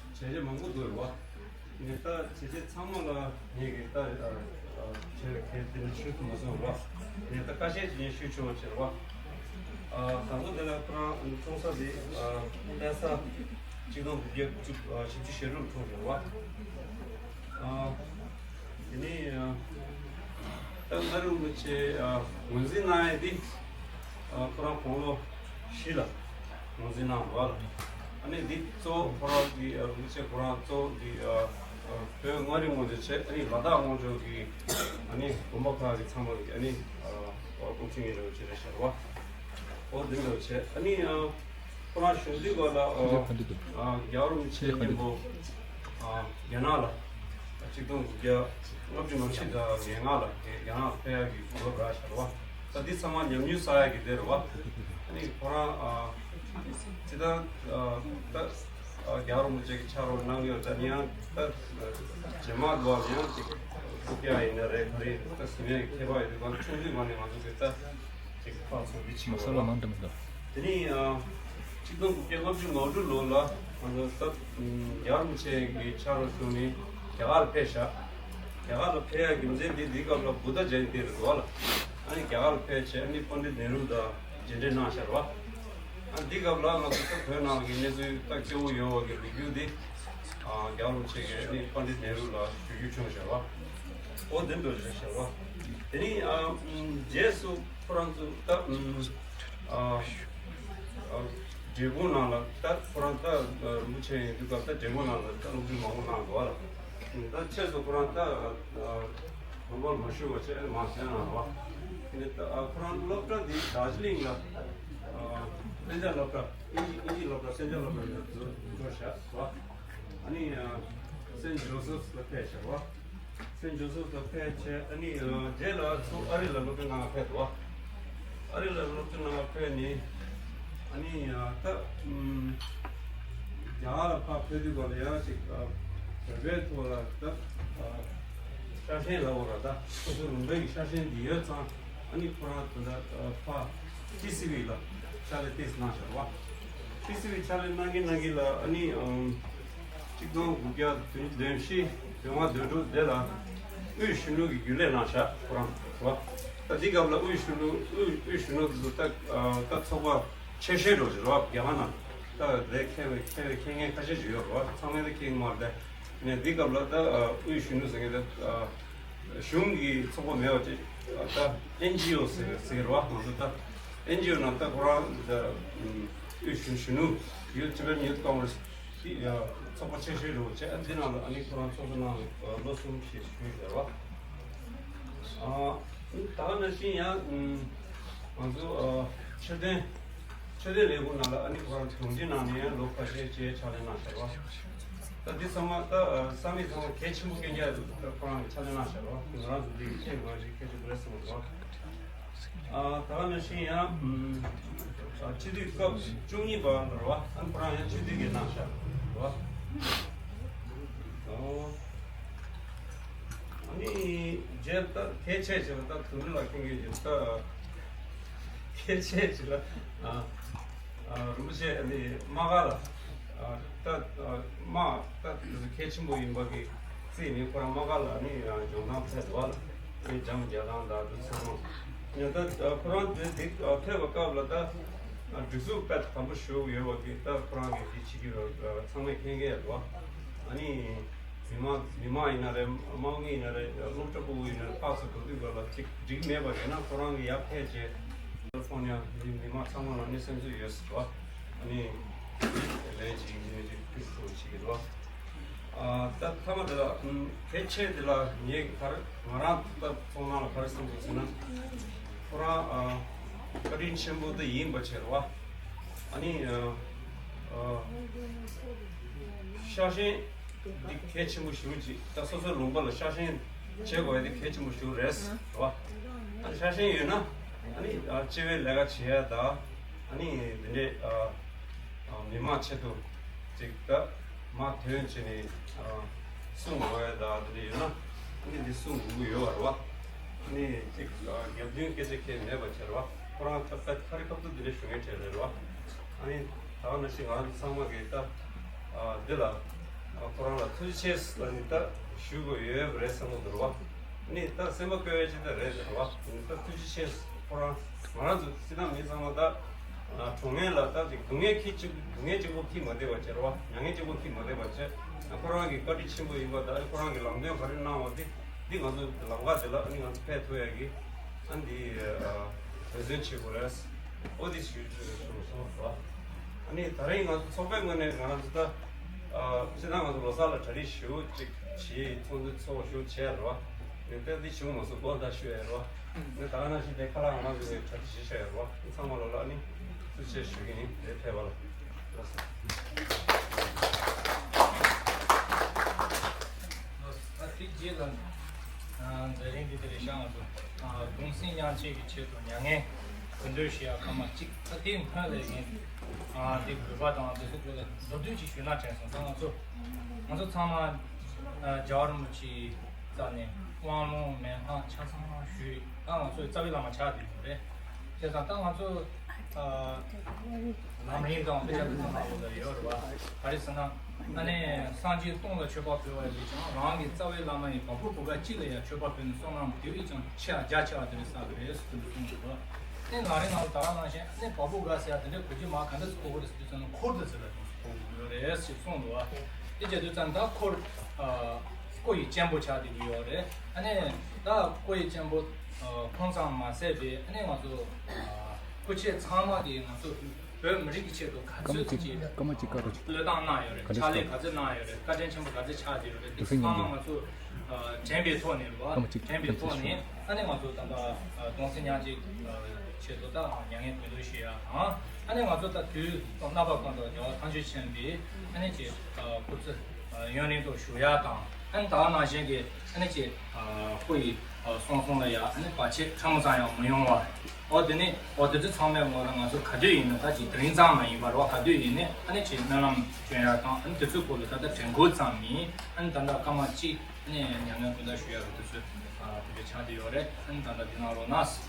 བྱས་རྗེས་མང་པོ་འདུག་རེད་བ། ངས་ད་བྱས་རྗེས་ཚང་མ་ལ་ངས་ཀྱི་ད་ཨ་ཨ་བྱས་རྗེས་དེ་ནི་ཞུས་ཐུབ་མ་སོང་རེད་བ། ངས་ད་ཁ་ཤས་ཅིག་ངས་ཞུས་ཆོག་བྱས་རེད་བ། ཨ་ད་ཚོ་དེ་ལ་ཁོ་རང་འཁྲུངས་ས་དེ་ཨ་ལྷ་ས་གཅིག་སྟོང་དགུ་བརྒྱ་དགུ་བཅུ་ཨ་བཞི་བཅུ་ཞེ་དྲུག་འཁྲུངས་རེད་བ། ཨ་དེ་ནས་ཨ་ད་མངའ་རིས་རིན་པོ་ཆེ་ཨ་ངོས་འཛིན་གནང་ཡས་དེ་ཨ་ཁོ་རང་དགུང་ལོ་བཞི་ལ་ངོས་འཛིན་གནང་བ་ལ། ཨ་ནི་འདི་གཙོ་བོ་ཁོ་རང་གི་ཨ་རིན་པོ་ཆེ་ཁོ་རང་གཙོ་བོ་འདི་ཨ་ཨ་བོད་མངའ་རིས་དངོས་འབྱོར་བྱས། ཨ་ནི་ལ་དྭགས་དངོས་འབྱོར་གྱི་ཨ་ནི་དགོན་པ་ཁག་གི་ཚང་མ་གི་ཨ་ནི་ཨ་ཨ་དབུ་ཁྲིད་ཡིན་རེད་བྱས་རེད་ཤག་བ། ཨོ་འདི་འདྲ་བྱས། ཨ་ནི་ཨ་ཁོ་རང་གཞོན་དུས་སྐབས་ལ་ཨ་ཨ་རྒྱལ་བ་རིན་པོ་ཆེ་མཉམ་པོ་ཨ་རྒྱ་ནག་ལ་ཆིག་སྟོང་དགུ་བརྒྱ་ལྔ་བཅུ་ང་བཞི་དང་ང་ལྔ་ལ་རྒྱ་ནག་ལ་ཕེབས་ཡག་གི་གོ་སྐབས་རག་ཤག་བ། ད་འདི་ཚང་མ་ཉམས་མྱོང་བསགས་ཡག་གི་དེ་རེད་བ། ཨ་ནི་ཁོ་རང་ཨ་ཅི་ད་ཨ་ད་ཨ་རྒྱལ་བ་རིན་པོ་ཆེ་གི་ཕྱག་རོགས་གནང་གི་ཡོད། ད་ནི་ཡང་ད་རྗེས་མ་འགྲོ་བ་ལ་ཡང་ཅིག་རྒྱ་ཡིན་ན་རེད། ག་རེ་ད་ཟིན་ཡག་གི་ཁྱད་པར་ཡོད་དུས་གང་ཆུང་དུས་མ་ནས་ང་ཚོ་གི་ད་ཅིག་ཕར་ཚུར་འདི་ཕྱིན་མ་ས་ལ་ནང་དུ་མི་འདུག་དེ་ནས་ཨ་ཆིག་སྟོང་དགུ་བརྒྱ་ལྔ་བཅུ་ང་དྲུག་ལོ་ལ་ང་ཚོ་ད་རྒྱལ་བ་རིན་པོ་ཆེ་གི་ཕྱག་རོགས་ཞུས་ནས་རྒྱ་གར་ལ་ཕེབས་ཤག་རྒྱ་གར་ལ་ཕེབས་ཡག་རྒྱུ་མཚན་དེ་འདི་སྐབས་ལ་བུདྡྷ་ཇ་ཡན་ཏི་རེད་འདུག་བ་ལ། ཨ་ནི་རྒྱ་གར་ལ་ཕེབས་བྱས་ཨ་ནི་པཎྜི་ཏ་ནེ་རུ་དང་མཇལ་འཕྲད་གནང་ཤག་རེད་བ། ཨ་འདི་སྐབས་ལ་ང་ཚོ་ད་བོད་ནང་གི་གནས་ཚུལ་ད་སྐྱོ་བོ་ཡོད་པ་གི་ལོ་རྒྱུས་དེ་ཨ་རྒྱལ་བ་རིན་པོ་ཆེ་གིས་ཨ་ནི་པཎྜི་ཏ་ནེ་རུ་ལ་ཞུ་རྒྱུ་བྱུང་ཤག་རེད་བ། ཨོ་འདི་འདྲ་ཞིག་ཤག་རེད་བ། དེ་ནས་ཨ་རྗེས་སུ་ཁོ་རང་ཚོ་ད་ཨ་ཨ་འབྲས་སྤུངས་ནང་ལ་ད་ཁོ་རང་ད་རིན་པོ་ཆེ་ཡིན་དུས་སྐབས་ད་འབྲས་སྤུངས་ནང་ལ་ད་སློབ་ཁྲིད་མང་པོ་གནང་འདུག་བ་ལ། ད་ཆེད་དུ་ཁོ་རང་ད་ཨ་དགོན་པར་མ་བཞུགས་པ་བྱས་མ་གསན་གནང་བ། དེ་ནས་ད་ཨ་ཁོ་རང་སློབ་གྲྭ་འདི་དར་ཇི་ལིང་ལ་ཨ་གཏན་འཇགས་སློབ་གྲྭ་དབྱིན་ཇི་དབྱིན་ཇི་སློབ་གྲྭ་གཏན་འཇགས་སློབ་གྲྭ་འདི་འགྲོ་བཞག་བ། ཨ་ནི་ཨ་སེན་ཇོ་སེབ་ལ་ཕེབས་བཞག་བ། སེན་ཇོ་སེབ་ལ་ཕེབས་བྱས་ཨ་ནི་ཨ་རྗེས་ལ་ཚུར་ཨ་རི་ལ་སློབ་གྲྭ་གནང་བ་ཕེབས་འདུག་བ། ཨ་རི་ལ་སློབ་གྲྭ་གནང་བ་ཕེབས་ནས་ཨ་ནི་ཨ་ད་ཨུམ་རྒྱ་གར་ལ་ཕར་ཕེབས་དུས་སྐབས་ལ་ཡང་ཅིག་ཨ་བོད་པའི་ཐོག་ལ་ད་ཨ་ཤ་ཞེན་ལབ་དགོས་ར། ད་སོ་སོའི་ལུང་པའི་གི་ཤ་ཞེན་འདི་ཡོད་ཙང་ཨ་ནི་ཁོ་རང་ད་ལྟ་ཨ་ཕར་ཊི་སི་ཝི་ལ་ཕྱག་ལས་ཏོག་ཙམ་གནང་བཞག་བ། ཊི་སི་ཝི་ཕྱག་ལས་གནང་གིན་གནང་གིན་ལ་ཨ་ནི་ཨམ་ཆིག་སྟོང་དགུ་བརྒྱ་བདུན་ཅུ་དོན་བཞི་དོན་ལྔ་དོན་དྲུག་དེ་ལ་དབུས་གཞོན་ནུ་གི་རྒྱུན་ལས་གནང་བཞག་ཁོ་རང་རེད་བ། ད་འདི་སྐབས་ལ་དབུས་གཞོན་ནུ་དབུས་དབུས་གཞོན་ནུ་དེ་ཚོ་ད་ཨ་ད་ཚོགས་པ་ཆེ་ཤོས་འགྲོ་ཞིག་རེད་བ། རྒྱ་གར་ནང་ད་ལས་མཁས་པའི་མཁས་པའི་མཁས་མཁན་ཁ་ཤས་ཅིག་ཡོད་རེད་བ། ཚང་མས་ད་མཁྱེན་གྱི་མ་རེད་དེ། ནས་འདི་སྐབས་ལ་ད་ཨ་དབུས་གཞོན་ནུ་ཟེར་མཁན་ད་ཨ་གཞུང་གི་ཚོགས་པ་མེད་པ་ཅིག་ད་ཨེན་ཇི་ཨོ་ཟེར་ཟེར་བ། ང་ཚོ་ད་ཨེན་ཇི་ཨོ་ནང་ད་ཁོ་རང་ད་དབུས་གཞོན་གཞོན་ནུ་ཡུ་ཊི་བེ་ཡུ་ཐི་ཀོང་གྲེས་ཀྱི་ཚོགས་པ་ཆེ་ཤོས་རེད་བྱས། འདི་ནང་ལ་ཨ་ནི་ཁོ་རང་ཚོགས་གཙོ་གནང་ལོ་གསུམ་ཞིག་བཞུགས་ཡོད་རེད་བ། ཨ་ད་ག་ནང་བཞིན་ཡང་ང་ཚོ་ཨ་ཆོས་དོན་ཆོས་དོན་ལས་ཁུངས་ནང་ལ་ཨ་ནི་ཁོ་རང་དྲུང་ཆེ་གནང་ནས་ཡང་ལོ་ཁ་ཤས་བཅས་ཕྱག་ལས་གནང་བཞག་པ། ད་འདི་ཚང་མ་ད་ཨ་བསམ་ཡས་ཚང་མ་གལ་ཆེན་པོ་སྐྱོན་རྒྱག་ད་ཁོ་རང་གིས་ཕྱག་ལས་གནང་བཞག་པ། ང་རང་ཚོ་འདི་གི་ཁྱེད་ང་ཞིག་ཁྱེད་ཚོ་དེ་རེད་གསུངས་པ། ཨ་ད་ག་ནང་བཞིན་ཡང་ཨ་སྤྱི་འཐུས་སྐབས་བཅུ་གཉིས་པ་ལ་རེད་བ། ཨ་ཁོ་རང་ཡང་སྤྱི་འཐུས་ཀྱི་གནང་བཞག་རེད་བ། ཨོ། ཨ་ནི་རྗེས་ད་གལ་ཆེ་ཆེ་ལ་ད་དུང་ལ་ཁེངས་ཀྱི་ཡོད་ད། གལ་ཆེ་ཆེ་ལ་ཨ་ཨ་རིན་པོ་ཆེ་ཨ་ནི་དམག་སྒར་ལ་ཨ་ད་ཨ་དམག་ད་དེ་ཚོ་གལ་ཆེན་པོ་ཡིན་པ་གི་རྩིས་ནི་ཁོ་རང་དམག་སྒར་ལ་ཨ་ནི་ཨ་འཇོན་ཐང་ཚད་འདུག་བ་ལ། ཨ་ནི་འཇམ་རྒྱལ་ཐང་དང་དེ་ཚང་མ་ཉོ་ད་ཨ་ཁོ་རང་དེ་དེ་ཨ་ཕེབས་པ་སྐབས་ལ་ད་ཨ་སྒྲིག་འཛུགས་དཔེ་དམ་པོ་ཞིག་ཡོད་པ་གི་ད་ཁོ་རང་གི་དེ་བྱེད་ཀྱི་ཡོད་ཨ་ཚང་མས་མཁྱེན་གྱི་ཡོད་འདུག་བ། ཨ་ནི། མི་མང་མི་མང་ཡིན་ན་རེད། དམག་མི་ཡིན་ན་རེད། སློབ་གྲྭ་ཕྲུ་གུ་ཡིན་ན་རེད། ཕར་ཚུར་འགྲོ་དུས་སྐབས་ལ་ཅིག་འགྲིག་མེད་པ་ཡོད་ན་ཁོ་རང་གིས་ཡར་ཕེབས་བྱས་ཕོན་ཡང་མི་མི་མང་ཚང་མ་ལ་ནི་སེམས་གསོ་ཡོད་ཟེར་བ། ཨ་ནི་ལན་ཅིག་ཡིན་ནི་ཅིག་ཕུལ་ཐུབ་ཅིག་ཡོད་བ། ཨ་ད་མཐའ་མ་དེ་ལ་ཨམ་གལ་ཆེ་དེ་ལ་ངས་ག་རེ་ང་རང་ད་ཚོང་ནང་ལ་ག་རེ་བསམ་འདུག་ཟེར་ན། ཁོ་རང་ཨ་བཀའ་དྲིན་ཆེན་པོ་དེ་ཡིན་པ་བྱས་རེད་བ། ཨ་ནི་ཨ་ཨ་ཤ་ཞེན་འདི་གལ་ཆེན་པོ་ཞེ་པོ་ཅིག་ད་སོ་སོའི་ལུང་པ་ལ་ཤ་ཞེན་བྱེད་དགོས་ཡ་དེ་གལ་ཆེན་པོ་ཞེ་པོ་རེད་ཟེར་བ། ཨ་ནི་ཤ་ཞེན་ཡོད་ན་ཨ་ནི་ཨ་སྤྱི་པའི་ལས་ཀ་བྱེད་ཡ་དང་ཨ་ནི་འདི་འདྲའི་ཨ་ མི་མང་ཆེད་དུ་ཅིག་ད་མ་ཐོན་བྱས་ནས་གསུང་དགོས་ཡ་ད་དེ་འདྲ་ཡོད་ན་ཨ་ནི་འདི་གསུང་དགོས་ཀྱི་ཡོད་རེད་བ། ཨ་ནི་ཅིག་རྒྱབ་མདུན་སྐད་ཆ་གང་ཡང་མེད་པ་བྱས་རེད་བ། ཁོ་རང་ད་ཁ་རི་ཁ་ཐུག་འདི་འདྲ་ཞུ་མཁན་གྲས་རེད་བ། ཨ་ནི་ད་ག་ནང་བཞིན་ང་རང་ཚོ་ཚང་མ་གིས་ད་འདི་ལ་ཁོ་རང་ལ་ཐུགས་རྗེ་ཆེ་ལབ་ནས་ད་ཞུ་དགོས་ཡོད་རེད་བསམ་གྱི་འདུག་རེད་བ། ཨ་ནི་ད་སེམས་པ་སྐྱོ་ཡ་ཅིག་ད་རེད་རེད་བ། ཨ་ནི་ད་ཐུགས་རྗེ་ཆེ། ཁོ་རང་ང་རང་ཚོ་སྤྱིར་བཏང་མི་ཚང་མ་ད་ཨ་གྲོངས་མཁན་ལ་ད་ཅིག་སྡུག་བསྔལ་ཁྱི་གཅིག་སྡུག་བསྔལ་གཅིག་པོ་ཁྱི་མ་བསྡད་པ་བྱས་རེད་བ། མྱ་ངན་གཅིག་པོ་ཁྱི་མ་བསྡད་པ་བྱས། ཨ་ཁོ་རང་གི་བཀའ་དྲིན་ཆེན་པོ་ཡིན་པ་ད་ཨ་ཁོ་རང་གི་ལམ་སྟོན་ག་རེ་གནང་བ་དེ་འདི་ང་ཚོ་ལམ་ཁ་དེ་ལ་ཨ་ནི་ང་ཚོ་ཕེབས་ཐུབ་ཡ་གི་ཨ་འདི་ཨ་འབད་བརྩོན་བྱེད་དགོས་རེད། ཨོ་དེ་ཞུ་ཞུ་ཞུ་སོང་རེད་བ། ཨ་ནི་ད་རིང་ང་ཚོ་ཚོགས་པའི་ངོས་ནས་ང་རང་ཚོ་ད་ཨ་སྤྱིར་བཏང་ང་ཚོ་ལོ་གསར་ལ་གྲ་སྒྲིག་ཞུ་ཅིག་བྱེད་ཚོགས་འདུ་ཚོགས་ཞུ་བྱས་རེད་བ། ནས་ཏན་ཏན་བྱུང་མ་སོང་དགོངས་དག་ཞུ་ཡ་རེད་བ། ནས་ད་ག་ནང་བཞིན་དེ་ཁ་ལག་ང་ཚོ་གི་གྲ་སྒྲིག་བྱེད་བཞག་ཡོད་རེད་བ། ཚང་མ་ལོ་ལ་ནི་ཐུགས་རྗེ་ཆེ་ཞུ་གི་ཡིན། དེ་ཕེབས་པ་ལ་ལགས་སོ། ད་ཐིག་རྗེས་ལ་མཛད་རིམ་འདི་དེ་རེད་ཤག་ང་ཚོ་གདུང་སེམས་མཉམ་སྐྱེད་ཀྱི་ཆེད་དུ་མྱ་ངན་གུས་འདུད་ཞུ་ཡ་ཁ་མ་གཅིག་ད་དེའི་སྔོན་ལ་ངས་འདི་གུས་པ་དང་དེ་ཚོ་ཁོ་ལ་མདོར་བསྡུས་ཅིག་ཞུས་ན་དྲན་སོང་། ད་ང་ཚོ་ང་ཚོ་ཚང་མ་རྒྱལ་བ་རིན་པོ་ཆེའི་རྩ་ནས་དབང་ལུང་མན་ངག་ཆ་ཚང་ཞུས། ད་ང་ཚོའི་རྩ་བའི་བླ་མ་ཆགས་བསྡད་ཡོད་རེད། བྱས་ཙང་ད་ང་ཚོ་ལམ་རིམ་དང་དཔེ་ཆ་དེ་ཚོ་ནང་ལོགས་ལ་ཡོད་རེད་བ། ག་རེ་ཟེར་ན་ཨ་ནི་སངས་རྒྱས་སྟོང་ལ་མཆོད་པ་ཕུལ་བ་ཡིན་ཀྱང་རང་གི་རྩ་བའི་བླ་མ་ཡི་བ་སྤུ་བུ་ག་གཅིག་ལ་ཡང་མཆོད་པ་ཕུལ་ནས་བསོད་ནམས་དེ་བས་ཀྱང་ཆེ་བ་རྒྱ་ཆེ་བ་དེ་རེད་བསགས་པ་རེད་ཟེར་དུ་གསུངས་འདུག་བ། ཨ་ནི་ལམ་རིམ་ནང་ལ་ད་ག་ནང་བཞིན་ཨ་ནི་བ་སྤུ་ག་ཟེར་ཡ་དེ་འདྲ་གོ་རྒྱུ་མ་ག་འདྲ་ཟེར་གོ་དགོས་རེད་ཟེར་དུས་ཙམ་ན་འཁོར་དུ་ཟེར་བ་དང་གོ་དགོས་ཡོད་རེད་ཟེར་གསུངས་འདུག་བ། དེ་བྱས་དུས་ཙམ་ད་འཁོར་སྐུ་ཡི་གཅེན་པོ་ཆགས་བསྡད་ཀྱི་ཡོད་རེད། ཨ་ནི་ད་སྐུ་ཡི་གཅེན་པོ་ཁོང་ཚང་མ་ཟད་པའི་ཨ་ནི་ང་ཚོ་སྐུ་མཆེད་ཚང་མ་གིས་ང་ཚོ་བོད་མི་རིགས་ཀྱི་ཆེད་དུ་ག་ཚོད་ཅིག་བློས་བཏང་གནང་ཡོད་རེད། ཕྱག་ལས་ག་ཚོད་གནང་ཡོད་རེད། བཀའ་དྲིན་ཆེན་པོ་ག་ཚོད་ཆགས་བསྡད་ཡོད་རེད། འདི་ཚང་མ་ང་ཚོ་དྲན་པའི་ཐོག་ནས་རེད་བ། དྲན་པའི་ཐོག་ནས་ཨ་ནི་ང་ཚོ་ད་ལྟ་གདུང་སེམས་མཉམ་སྐྱེད་ཆེད་དུ་ད་མྱ་ངན་གུས་འདུད་ཞུ་ཡ་དང་། ཨ་ནི་ང་ཚོ་ད་དུས་རྣམ་པ་ཀུན་ཏུ་རྒྱལ་བ་ཐམས་ཅད་མཁྱེན་པའི་ཨ་ནི་ཀྱི་སྐུ་ཚེ་ཡུན་རིང་དུ་བཞུགས་ཡ་དང་། ཨ་ནི་ད་ག་ནང་བཞིན་གྱི་ཨ་ནི་ཀྱི་སྐུ་ཡི་གསུང་གསུང་ལ་ཡ་ཨ་ནི་བར་ཆད་ཕྲ་མོ་ཙམ་ཡང་མི་ཡོང་བར། འོ་དེ་ནི་འོ་དེ་ཚོ་ཚང་མའི་ངོ་ལ་ང་ཚོ་ག་དུས་ཡིན་ན་ད་ཀྱི་དེ་རིང་ཙམ་མ་ཡིན་པར་བ་ག་དུས་ཡིན་ནའི་ཨ་ནི་ཀྱི་སྨོན་ལམ་སྐྱོན་ཡ་དང་ཨ་ནི་དེ་ཚོའི་སྐོར་ལ་ད་ལྟ་དྲན་སྐུལ་ཙམ་ཡིན། ཨ་ནི་ད་ལྟ་སྐར་མ་གཅིག་ཨ་ནི་མྱ་ངན་གུས་འདུད་ཞུ་ཡ་གི་དུས་ཚོད་དེ་འདྲ་ཆགས་བསྡད་ཡོད་རེད། ཨ་ནི་ད་ལྟ་འདི་ནང་ལོགས་ན།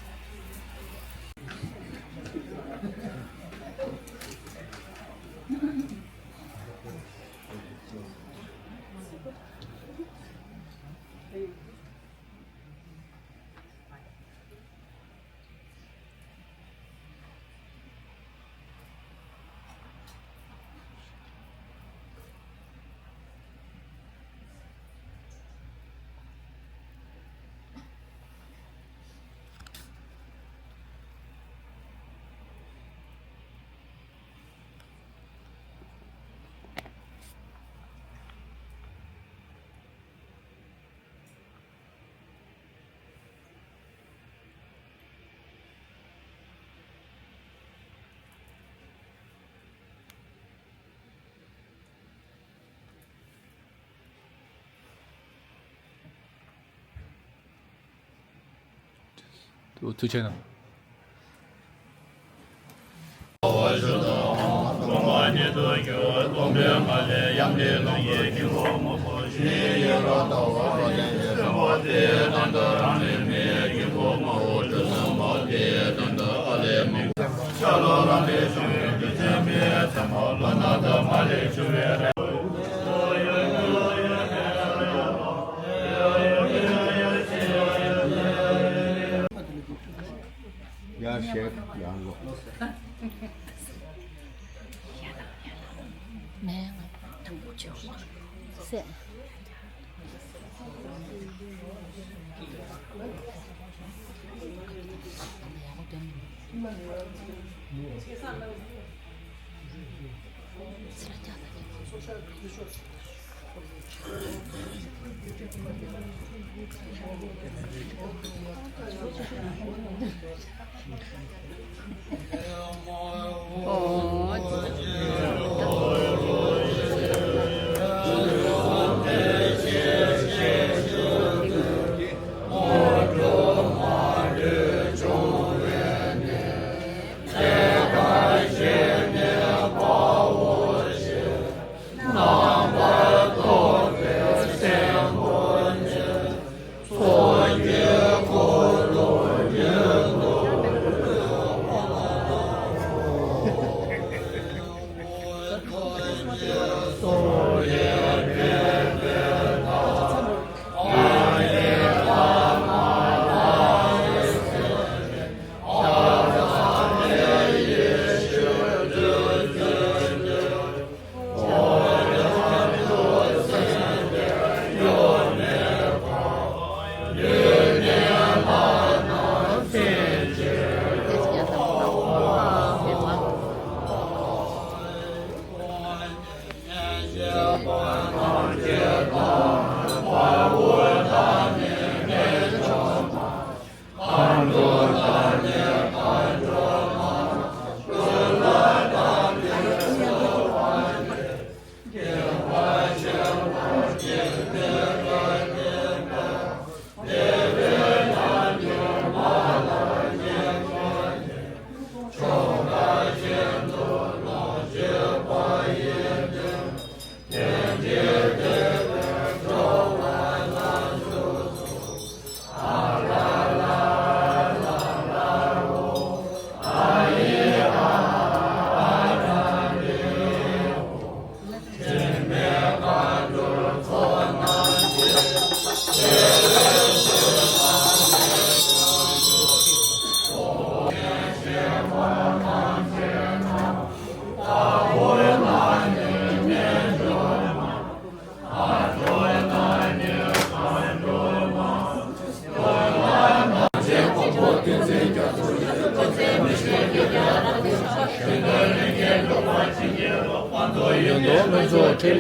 ཐུགས་ཆེ་གནང་། ཡར་བཞེངས། ཡར་ལོག། མེད། དང་པོ་བྱོས། སེ།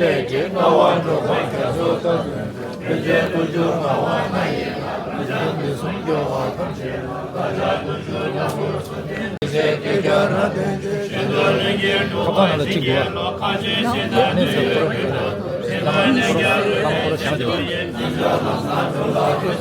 ལས་ཀྱི་དཀའ་བ་སྒྲོལ་མ་རྒྱ་མཚོ་ལྟ་བུའི། མི་མཇེད་དུ་གྱུར་ངག་དབང་ལྷ་ཡི་ལྷ། ལྷ་བྱང་དུ་སོང་སྐྱོ་བ་ཐམས་ཅད་ལ། བདག་ཅག་དུ་གྱུར་ནག་པོ་སུ་ཏེ། མི་ཟད་བསྐལ་བརྒྱར་བརྟན་ཅིང་། གཞན་དོན་ལྷུན་གྱིས་གྲུབ་པར་བྱིན་གྱིས་རློབས། གང་ཞིག་གཞན་དག་དུས་ཡོད་ཀུན་ཏུ། གཞན་དོན་ལྷན་སྐྱེས་རོ་ཡི་ལྷ། གཞན་དོན་ཡེ་ཤེས་ལྷ་མོ་རོ་བྱང་ཆུབ་ཡིན། དེ་ཚོ་ལ་ང་འགྲོ་ལ་ཀུན།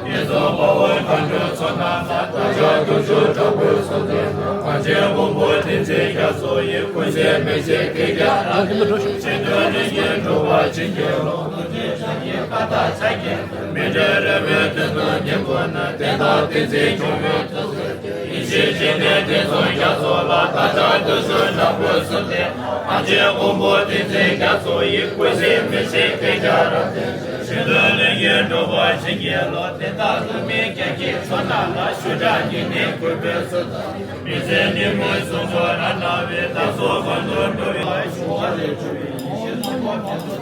དེ་ཚོ་དཔའ་བོ་མཁའ་འགྲོའི་ཚོགས་རྣམས་ལ། བདག་ཅག་དུ་གྱུར་དྲག་པོའི་གཟུགས་ཅན་ལ། གངས་ཅན་ཀོང་པོ་བསྟན་འཛིན་རྒྱ་མཚོ་ཡི། ཀུན་གཟིགས་མི་མཇེད་བསྐལ་བརྒྱར་བརྟན། གཞན་དོན་ལྷན་སྐྱེས་གྲུབ་པར་བྱིན་གྱིས་རློབས། རྡོ་རྗེ་འཆང་གི་བཀའ་རྟགས་ཕྱག་རྒྱའི་མཎྜལ། རོལ་མོའི་དོན་དུ་ཉན་པོ་ན། དེ་དག་བསྟན་འཛིན་སྐྱོང་བའི་ཐུགས་སྲས་ཏེ། ཡེ་ཤེས་སྤྱན་ལྡན་བསྟན་སྲུང་རྒྱ་མཚོ་ལ། བདག་ཅག་དུ་གྱུར་ནག་པོ་སུ་ཏེ། གངས་ཅན་ཀོང་པོ་བསྟན་འཛིན་རྒྱ་མཚོ་ཡི། ཀུན་གཟིགས་མི་མཇེད་བསྐལ་བརྒྱར་བརྟན། གཞན་དོན་ལྷན་སྐྱེས་གྲུབ་པར་བྱིན་གྱིས་རློབས། དེ་དག་ཀླུ་མིག་རྒྱ་བསྐྱེད་ཚོགས་རྣམས་ལ། ཞུ་དག་ཉི་མའི་གུས་པས་གསོལ་ལྟར། མི་ཟད་ནུས་མོའི་གཟུངས་སྔགས་རབ་གནང་བས། བདག་སོགས་ཀུན་ཏུ་འགྲོ་བའི་ཞི་བ་ལས་གྲོལ་བའི་ཡེ་ཤེས་སྟོང་པ་རྒྱ་མཚོ་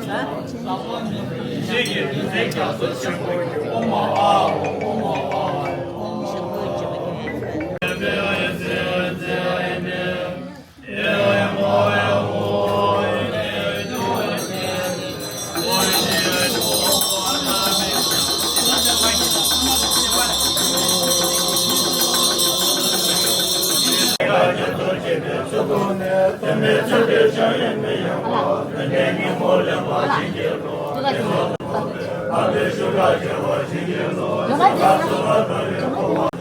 ཆེན་པོ་ཡི། ཨོཾ་ཨཱཿཧཱུྃ་ཨཱཿཧཱུྃ་ཨཱཿཧཱུྃ།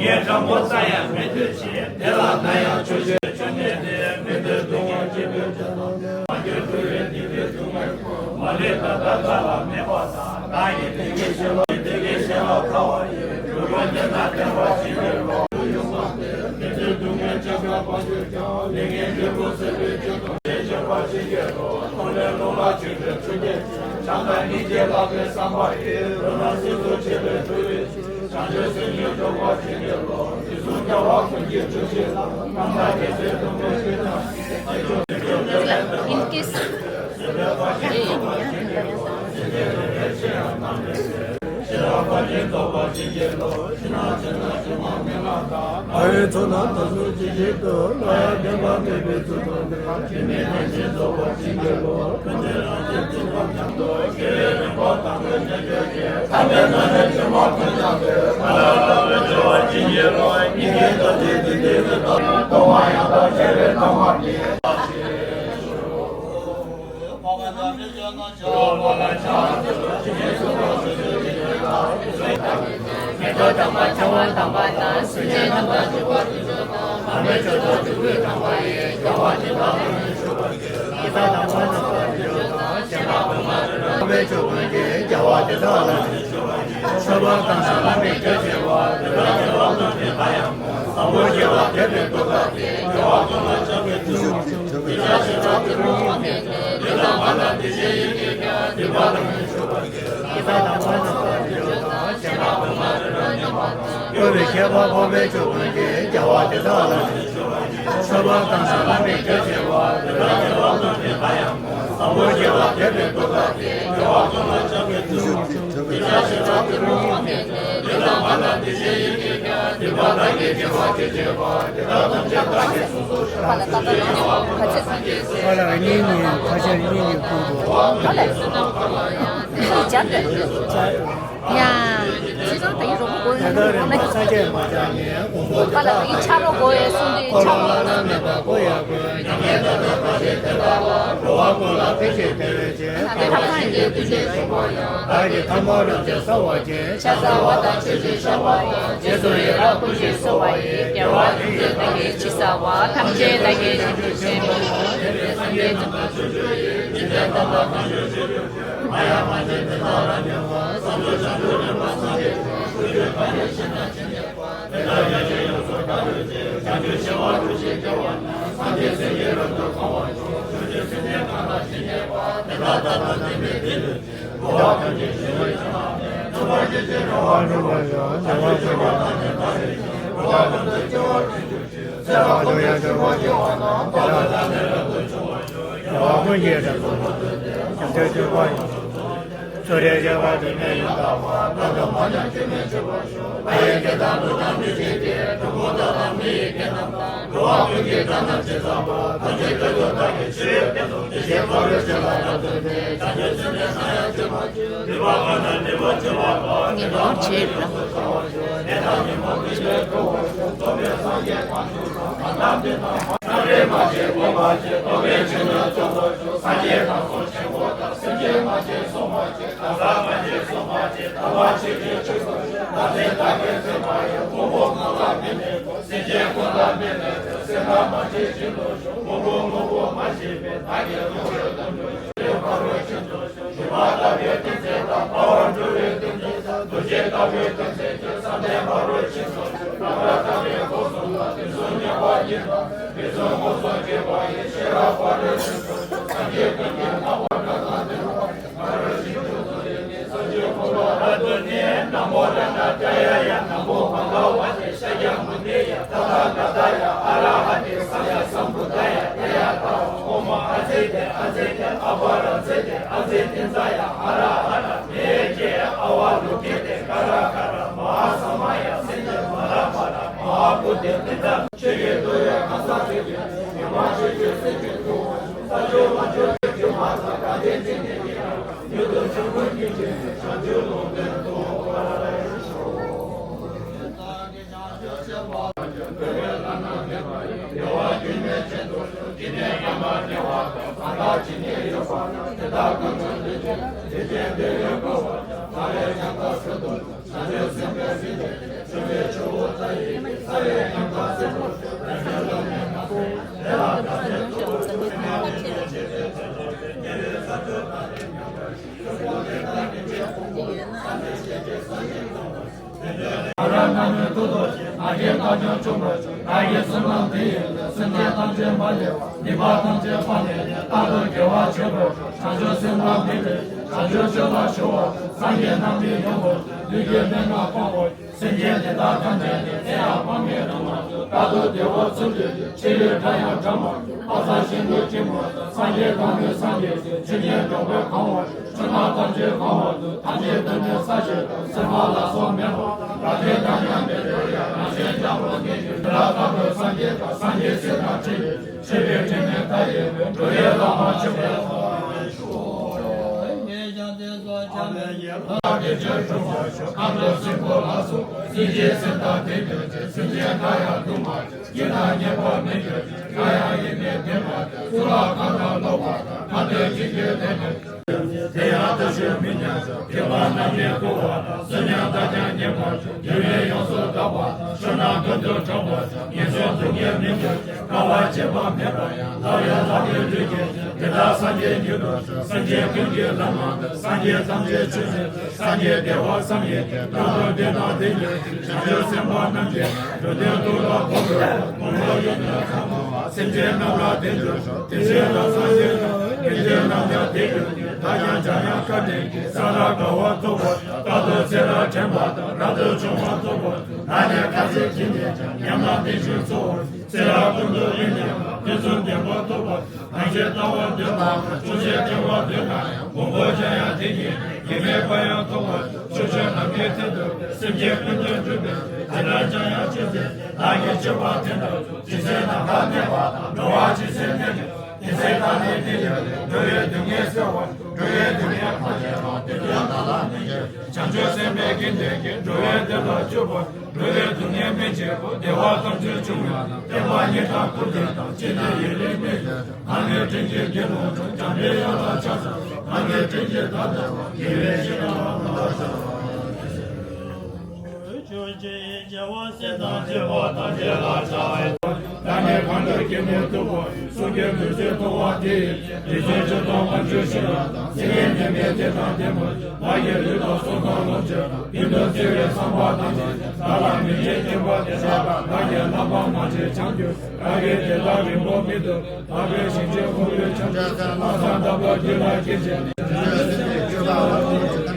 ངས་དྲང་པོ་རྩ་ཡང་མི་འདོད་ཅིང་། དེ་ལ་ང་ཡང་ཆོས་ཀྱི་ཆུ་ནི་དེ། མི་འདོད་སྡུག་བསྔལ་ཅི་འདོད་ཀྱང་། མ་གྱུར་འཁྲུལ་བའི་སྡིག་པའི་སྡུག་བསྔལ་ཀུན། མ་ལུས་ད་ལྟ་རྩ་ལ་མེད་པ་དང་། བདག་གིས་བདེ་སྐྱིད་བྱིན་རློབས་ཀྱིས། བདེ་སྐྱིད་བྱིན་རླབས་ཁ་བ་ཡིས། འགྲོ་ཀུན་བདེ་ལ་བརྟན་པར་བྱིན་གྱིས་རློབས། ཀུན་ཡོངས་བསྔོ་སྟེ། མི་འདོད་སྡུག་བསྔལ་ཅི་འདོད་ཀྱང་། ལས་ངན་འབྲས་བུ་སྲིད་པའི་རྒྱུ་དང་། ལས་བྱེད་པར་བྱིན་གྱིས་རློབས། ཐོབ་ནས་ལོངས་སྤྱོད་པའི་ཆུ་སྐྱེས་ཀྱི། བྱམས་དང་སྙིང་རྗེ་ལྷག་པའི་བསམ་པ་ཡིས། འགྲོ་རྣམས་སྲིད་མཚོ་ཆེ་བའི་སྤྲུལ་པའི་ཆུ། བྱང་ཆུབ་སེམས་ཉིད་སྒྲོལ་བར་བྱིན་གྱིས་རློབས། དུས་གསུམ་རྒྱལ་བ་ཀུན་གྱི་སྤྲུལ་གཞི་ལ། རྣམ་དག་རྒྱལ་སྲས་སྟོན་པའི་སྤྲུལ་སྣང་གིས། In case ཨ་ཡེ་ཚོགས་རྣམས་དང་སུ་ཇི་ཞིག་ཏུ། ལ་ཡ་བདེན་པ་མེད་པའི་ཚུལ་དང་ལྡན། སྐྱེ་མེད་བདེན་བཞིའི་རྫོགས་པར་བྱིན་གྱིས་རློབས། ཀུན་ཏུ་རང་བཞིན་ཚུལ་ཁམས་ཀྱང་དུ། སྐྱེ་བོའི་རིམ་པ་དང་པོའི་ཉེར་སྦྱོར་གྱི། ཐ་མལ་དོན་ལས་བྱེ་བྲག་ཀུན་སྦྱངས་ཏེ། ཐ་མལ་རྣམས་ལས་སྒྲོལ་བར་བྱིན་གྱིས་རློབས། སྙིང་གའི་རྡོ་རྗེ་འཛིན་པའི་ལུས་དང་། སྟོང་པ་ཡང་དག་ཤེས་པའི་ཐ་མ་ཉིད། མེ་ཏོག་དམ་པ་ཕྲེང་བ་དམ་པ་དང་། གསོད་བྱེད་རྣམ་པར་འཇུག་པ་དུད་འགྲོ་དང་། མར་མེ་མཆོད་དོ་དྲུང་པོའི་དམ་པ་ཡིས། རྒྱལ་བ་དེ་དག་ལ་ནི་མཆོད་པར་བགྱི། དེ་དག་དམ་པ་རྣམས་ལ་དུད་འགྲོ་དང་། གཞན་ལ་གོང་མ་དུད་འགྲོ་རྣམ་པའི་མཆོད་པར་བགྱི། རྒྱལ་བ་དེ་དག་ལ་ནི་མཆོད་པར་བགྱི། ས་བོན་དང་ནི་ལྷ་མིའི་སྐད་བྱེད་པ། དེ་དག་རྒྱལ་བ་ཀུན་གྱི་ལྷ་ཡང་ངོ་། བཟང་པོ་སྐྱེ་བ་དད་པའི་ཐུགས་དག་གིས། རྒྱལ་བ་ཀུན་ལ་ཕྱག་འཚལ་ཕྱག་འཚལ་ལོ། དེ་དག་ང་དང་དེ་བཞིན་ཡིད་ཀྱིས་ཀྱང་། སྡིག་པ་དང་ནི་མཆོད་པར་བགྱི། དེ་དག་དམ་པ་རྣམས་ལ་དུད་འགྲོ་དང་། གཞན་ལ་གོང་མ་དུད་འགྲོ་རྣམ་པར་བགྱི། འཁོར་བའི་ཁྱད་པར་འཕགས་པའི་མཆོག་ཀུན་གྱིས། རྒྱལ་བ་དེ་དག་ལ་ནི་མཆོད་པར་བགྱི། ས་བོན་དང་ནི་ལྷ་མིའི་སྐད་བྱེད་པ། དེ་དག་རྒྱལ་བ་ཀུན་གྱི་ལྷ་ཡང་ངོ་། བཟང་པོ་སྐྱེ་བ་དད་པའི་ཐུགས་དག་གིས། རྒྱལ་བ་ཀུན་ལ་ཕྱག་འཚལ་ཕྱག་འཚལ་ལོ། དེ་དག་ང་དང་དེ་བཞིན་ཡིད་ཀྱིས་ཀྱང་། སྡིག་པ་དག་གིས་བགྱི་བ་ཅི་བྱེད་པ། དེ་དག་ཐམས་ཅད་བདག་གིས་སོ་སོར་བཤགས། ཧ་ལ་གཉིས་ནི་ཁ་ཤས་གཉིས་ནི་ཀུན་ཏུ། ཧ་ལ་སུ་དང་ཀུན་ཏུ་ཡང་། དེ་ཚོ་ཡང་། ཇི་ལྟར་ད་ཡིན་རོགས་པ་གོ་ཡ། ད་ལྟ་རིམ་པ་ས་སྐྱ་མ་ཆགས་ནས་དགོངས་པ་དེ་དག་ལ། ཡིན་ཆ་རོགས་གོ་ཡ་གསུང་དུས་ཆ་རོགས། འཁོར་བ་བླ་ན་མེད་པ་འཁོར་ཡང་འཁོར། མྱ་ངན་འདའ་སྟོན་པ་ཞིག་དེ་དག་ལ། འགྲོ་བ་ཀུན་ལ་ཕན་ཕྱིར་དེ་བས་ཆེ། ཐབས་དང་ལྡན་པའི་ཀུན་སྤྱོད་ཡོན་པོ་ཡང་། བདག་གི་ཐ་མ་རབ་ཀྱང་བསགས་པར་བྱེད། ཤ་ཟ་བ་དང་ཆོས་བཞིན་བཤགས་པ་དང་། རྗེས་སུ་ཡི་རང་བསྐུལ་ཞིང་གསོལ་བ་ཡི། རྒྱལ་བ་ཐམས་ཅད་བདག་གིས་ཕྱིར་བསགས་པ། ཐམས་ཅད་བདག་གིས་རྗེས་སུ་བྱེད་པའི་ཕྱིར། དེ་ལས་སངས་རྒྱས་བྱང་ཆུབ་ཕྱོགས་ཀྱི། ཇི་ལྟར་བསྟན་པ་གང་བྱུང་ཞིག་ཏུ་སྤྱོད། མ་ཡ་མ་བྱིན་དེ་དག་ལ་ཉེ་བར། བསམ་དོན་བྱང་ཆུབ་རིམ་པར་སངས་རྒྱས་ཤིང་། ཐུགས་རྗེ་བཀའ་ཡིས་ཤིན་ཏུ་བྱིན་གྱིས་བརླབས། དེ་དག་ཡེ་ཤེས་ཡོངས་སུ་དག་གྱུར་ཅིག། བྱང་ཆུབ་ཤེས་པ་དྲུག་ཞིག་སྐྱེ་བ་ན། སངས་རྒྱས་སེམས་ཀྱི་རབ་ཏུ་གང་བ་ཡང་། ཆོས་ཀྱི་སེམས་ཅན་གང་དག་ཞིག་རྙེད་པ། དེ་དག་ད་ལྟ་བསྟན་པའི་ཐུགས་ཉིད་ཀྱིས། འགྲོ་བ་ཐམས་ཅད་ཞི་བའི་ཕྱིར་བསྔགས་ཏེ། ཐུབ་པ་སྤྱོད་ཕྱིར་རེ་བ་འགྲུབ་པར་ཤོག། བྱང་ཆུབ་ཤེས་པ་དང་ནི་བདག་ཉིད་ཀྱིས། འགྲོ་བ་ཀུན་ཏུ་སྐྱེ་བ་སྒྲུབ་པའི་ཕྱིར། ཚེ་རབས་ཀུན་ཏུ་ཡང་དག་པར་སྐྱེ་བ་ན། འཕགས་པའི་ལྷ་ནི་རབ་ཏུ་འབྱུང་བར་ཤོག། རྒྱལ་བ་ཀུན་གྱི་རབ་ཏུ་བསྔགས་ཏེ། བྱང་ཆུབ་སྤྱོད་པ་ཡོངས་སུ་རྫོགས། སོ་སོར་ཐར་པ་དྲི་མེད་ཡང་དག་པ། རྟག་ཏུ་མ་ཉམས་སྐྱོན་མེད་སྤྱོད་པར་ཤོག། ལྷ་ཡི་སྐད་དང་ཀླུ་དང་མི་ཡི་སྐད། གྲུལ་བུམ་དག་དང་མི་ཡི་སྐད་རྣམས་དང་། ངས་ལོག་བྱས་ར། སེམས་ཅན་འདི་དག་ཐམས་ཅད་ཀྱི་ཚེ་ཡང་དཔག་མེད་རིང་བར་རྟག་ཏུ་བདེ་བ་ཚུལ་བཞིན་དུ། ཕྱི་ཡི་དགྲ་ཡང་དགྲ་མ་ཐུབ། ཕ་ས་ཤིན་ཏུ་ཆེན་པོ་སངས་རྒྱས་དང་ནི་སངས་རྒྱས་ཆོས་ཆོས་ཉིད་འགྲོ་ཀུན་གང་བར་ཆོས་རྣམས་ཐམས་ཅད་གང་བར་དུ། ཐམས་ཅད་དོན་ནི་ས་གཞི་དང་། སེམས་ལ་སོགས་མེད་པ་དང་། རང་བཞིན་དང་མཉམ་པའི་རང་བཞིན་ཀྱང་མ་ངེས་ཀྱི་དེ་ལ་རྟག་ཏུ་སངས་རྒྱས་དང་སངས་རྒྱས་སྲས་དང་ཕྲིན་ལས་ཆེ་བའི་དྲིན་ལན་མཐའ་ཡས་པའི་འགྲོ་བའི་བླ་མ་མཆོད་པའི་ལྷ་ཀྱི་ཆོས་སྒྲུབ་པ་ཞུ། ཁམས་གསུམ་སྲིན་པོ་ལ་སོགས་སྲིན་རྗེའི་སེམས་དང་ལྡན་གྱུར་ཅིག་སེམས་ཅན་གང་ཡང་སྡུག་མ་བྱེད། སྐྱིད་དང་ཉེས་པ་མི་འགྱུར་ཅིག་གང་ཡང་ཡིད་མི་བདེ་བ་དང་། གཙུག་ལག་ཁང་དང་ལོག་པ་དང་། ཁ་འདོན་ཅིང་གིས་ལེགས་པར་དེ་ཡང་བརྟུལ་ཞུགས་མི་ཉམས་ཤིང་། མཁས་པ་རྣམས་ཀྱིས་བསྐུལ་བ་དང་། བསོད་སྙོམས་དག་ཀྱང་ཉེས་པར་འགྱུར། དགེ་བས་ཡོངས་སུ་དག་པ་དང་། བསོད་ནམས་ཀུན་ཏུ་བགྲང་བ་དང་། ངན་སོང་སྡུག་བསྔལ་མི་འགྱུར་ཞིང་། དཀའ་བ་སྤྱད་པ་མེད་པ་ཡང་། ལྷ་ཡི་ལྷ་གི་ལུས་ཀྱི་དེ་དག་སངས་རྒྱས་ཉིད་དུ་ཤོག་སངས་རྒྱས་ཀུན་གྱི་བླ་ན་མཛོད། སངས་རྒྱས་ཐམས་ཅད་ཆོས་ཉིད་དུ། སངས་རྒྱས་བདེ་བ་བསམ་ཡས་ཀྱིས། རྟག་ཏུ་བདེ་དང་ལྡན་གྱུར་ཅིག་བྱང་ཆུབ་སེམས་དཔའ་རྣམས་ཀྱིས། འགྲོ་དོན་དུ་ལ་མགོན་པོ་དང་། མགོན་པོ་ཡིན་ནོ་ཚང་མ་སེམས་ཅན་རྣམས་ལ་བརྟེན་གྱུར་ཤོག་དེ་བཞིན་དུ་སངས་རྒྱས་དང་། དགེ་འདུན་རྣམས་ཀྱང་བདེ་གྱུར་ཅིག་བདག་ཀྱང་འཇམ་དབྱངས་བཀའ་དྲིན་གྱིས། ས་ར་དགའ་བ་ཐོབ་པ་དང་། རྟག་ཏུ་ཚེ་རབས་དྲན་པ་དང་། རབ་ཏུ་བྱུང་བ་ཐོབ་པ་དང་། ན་ནས་ཁ་ཟས་གྱིས་ནི་ཀྱང་། ཉམས་ལ་བརྟན་ཅིང་འཚོ་བར་བྱེད། ཚེ་རབས་ཀུན་ཏུ་དབེན་གནས་པ། ཐེ་ཚོམ་བདེན་པ་ཐོབ་པ་དང་། ཐམས་ཅད་ལྟ་བ་འདོད་པ་དང་། ཆོས་བཤད་བཀྲལ་བ་འདོད་ན་ཡང་། མགོན་པོ་འཇམ་དབྱངས་དེ་ཉིད་ནས། ཉེས་མེད་པ་ཡང་ཐོབ་པ་དང་། ཕྱོགས་བཅུའི་ནམ་མཁའི་མཐིལ་དུ། སེམས་ཅན་ཀུན་ཏུ་འགྲུབ་པའི་ཕྱིར། དེ་ལྟར་འཇམ་དབྱངས་སྤྱན་རས་གཟིགས། བདག་གིས་མཆོད་པ་དེ་འདྲ་བསྩལ། ཇི་སྲིད་ནམ་མཁའ་གནས་པ་དང་། འགྲོ་བ་ཇི་སྲིད་གནས་པ་དེ་སྲིད་བདག་ནི་བདེ་གྱུར་ཅིག་འགྲོ་བའི་སྡུག་བསྔལ་སེལ་བར། འགྲོ་བའི་སྡུག་བསྔལ་ཐམས་ཅད་དང་། དེ་དུས་བདག་ལ་ནི་བྱིན་གྱིས། བྱང་ཆུབ་སེམས་དཔའི་དགེ་འདུན་གྱིས། འགྲོ་བའི་བདེ་ལ་སྤྱོད་པར། འགྲོ་བའི་སྡུག་བསྔལ་མི་བྱེད་པར། བདེ་བ་ཐམས་ཅད་འབྱུང་བའི་བརྟན་པ་ཉིད་དང་སྐུ་དེ་དང་། ཅི་ནས་ཡིད་ལས་མི་འགྱུར། ངང་ལས་སྤྲིན་གྱི་དགེ་སློང་དང་། འཇམ་པའི་དབྱངས་ལ་ཕྱག་འཚལ་ལོ། ངང་ལས་སྤྲིན་གྱི་བདག་འདས་དང་། དགེ་བའི་བཤེས་གཉེན་རྣམས་ལ་ཕྱག་འཚལ་ལོ། ཆོས་ཀྱི་རྒྱལ་བ་སྲས་དང་བཅས་པ་ཐམས་ཅད་ལ་ཕྱག་འཚལ་ལོ། བདག་ནི་གང་འདུལ་སྐྱེ་མེད་ཐུབ་པ་ཡི། གསུང་གི་མུན་སེལ་ཐུབ་པ་དེ་ཡི། རིག་འཛིན་ཆོས་དང་དབང་ཕྱུག་ཤེས་རབ་དང་། སེམས་ཅན་འདུན་པའི་བདེ་དང་ལྡན་པར་བགྱི། བདག་གི་ལུས་དང་གསུང་དང་ལོངས་སྤྱོད་དང་། ཀུན་ཏུ་བརྩེ་བའི་བསམ་པ་ཐམས་ཅད་ཀྱང་། བདག་ལ་མི་བསྐྱོད་སྙིང་པོ་དེ་ཤེས་པ། བདག་གི་བསླབ་པ་མ་བརྗེད་བྱང་གྱུར་ཅིག་བདག་གིས་དེ་དག་རིང་པོ་མི་ཐུབ། དག་པའི་ཞིང་ཆེན་ཕུང་པོའི་ཁྱབ་བདག་གསང་བདག་པོ་རྒྱུད་ལ་སྐྱེས་ཕྱིར།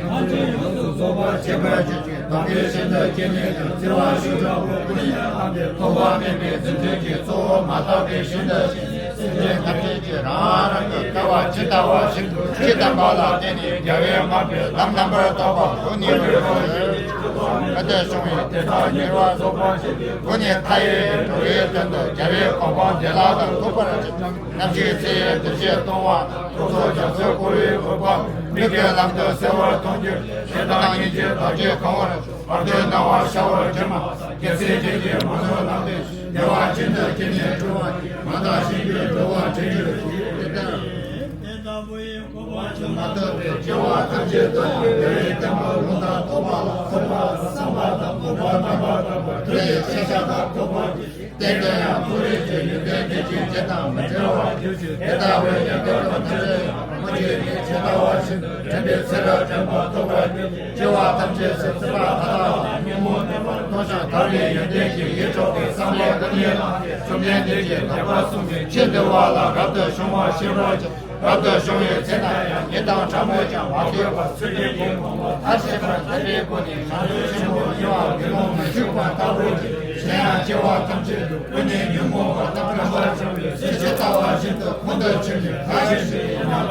ཐམས་ཅད་ཡོངས་སུ་རྫོགས་པར་བྱེད་པར་གྱུར་ཅིག་བདག་གིས་ཤིན་ཏུ་སྐྱེ་གནས་ཀྱང་། བརྩེ་བ་ཤིང་དྲུང་པོ་ཀུན་ནས་བསླངས་ཏེ། ཐོགས་པ་མེད་པའི་མཛེས་སྡུག་གི་གཙོ་བོ་མ་དག་པའི་ཞིང་དུ་ཕྱིན་ནས། སེམས་ཅན་ཐམས་ཅད་ཀྱིས་རང་རང་གི་བཀའ་ བ་ཇི་ལྟ་བ་བཞིན་དུ་ཇི་བསྟན་པ་ལ་བརྟེན་ནས་རྒྱལ་བའི་བསྔགས་པའི་ལམ་རྣམ་པར་དག་པ་སྒོ་གཉིས་པར་གསུངས་ཡོད། བཀའ་སྡེ་གཞུང་བའི་དེ་དག་ཉེ་བར་རྫོགས་པ་ཞིག་སྒོ་ནས་མཐའ་ཡས་འགྲོ་བའི་དོན་དུ་རྒྱལ་བའི་གོ་འཕང་བདེ་བླག་ཏུ་ཐོབ་པར་བྱེད། རྣམ་ཤེས་ཚེ་ཡི་འདུ་བྱེད་གཏོང་བ་ཐུགས་སོགས་རྒྱ་མཚོའི་སྐོར་བའི་འོད་དཔག་མེད་ཀྱི་ལམ་དུ་གསལ་བར་མཐོང་རྒྱུ་ཞེ་སྡང་སྙིང་རྗེ་བདག་བསྐྱེད་གང་བར་བར་དོའི་སྣང་བ་ཤར་བར་གྱུར་མ། རྒྱལ་སྲས་བརྒྱད་ཀྱི་མ་ནོར་ལམ་སྟོན་བདེ་བ་ཅན་དུ་སྐྱེ་གནས་སྤྲུལ་བ་མ་དག་གཞན་གྱི་འགྲོ་བ་འདྲེན་རྒྱུ་ཞེས་དང་། དེ་ལྟ་བུའི་གོ་འཕང་བྱུང་མ་ཐུབ་པའི་སྐྱེ་བ་ཐམས་ཅད་དུ་ཡང་དེ་བས་བརྟན་པ་ལུང་དང་རྟོགས་པ་ལ་སོགས་པ་བསམ་པ་དང་སྤོབས་པ་རྣམ་པར་དག་པ་དྲུག་ཡི་ཤེས་བྱ་དང་ཐོགས་པ་གྱིས་བརྟན་ཏེ་ཡང་མཐོ་རིས་ཀྱི་ཡོན་ཏན་བདེ་སྐྱིད་ཅན་དང་མི་འབྲལ་བར་གྱུར་ཅིག་དེ་ལྟ་བུའི་ཡོན་ཏན་ཐམས་ཅད་ཡང་རང་རྒྱུད་ཀྱི་ཇི་ལྟ་བ་བཞིན་དུ་དྲན་པའི་ཚེ་རབས་དྲན་པ་ཐོབ་པར་གྱུར་ཅིག་སྐྱེ་བ་ཐམས་ཅད་སུ་ཚེ་དཔག་མ་ཐག་ལ་ཉོན་མོངས་མེད་པར་མཐོང་ཞིང་དག་པའི་ཡོན་ཏན་གྱིས་ཡིད་འཕྲོག་པའི་བསམ་པའི་ཀུན་ནས་བསླངས་ཏེ་བཅོམ་ལྡན་འདས་ཀྱིས་དག་པར་གསུངས་པའི་ཆོས་འདུལ་བ་ལ་རབ་ཏུ་བྱུང་བ་ཤེས་པར་བྱ། རབ་ཏུ་བྱུང་བའི་ཚེ་ན་ཡང་ཉིན་དང་པྲ་མོས་ཀྱང་མ་གོས་པར་ཚུལ་ཁྲིམས་ཀྱི་གོང་བུ་མཐར་ཕྱིན་པར་མཛད་པའི་སྒོ་ནས་བྱང་ཆུབ་ཆེན་པོར་གཉེར་བ་ཉོན་མོངས་མི་འཇུག་པ་ལྟ་བུ་ཅིག་གཞན་ཡང་སྐྱེ་བ་ཐམས་ཅད་དུ་ཀུན་ནས་ཉོན་མོངས་པ་དང་བྲལ་བར་བྱ་བའི་ཚུལ་ཇི་ལྟ་བ་བཞིན་དུ་ཁོང་དུ་ཆུད་ནས་བདག་གཞན་ཞི་བའི་སྙིང་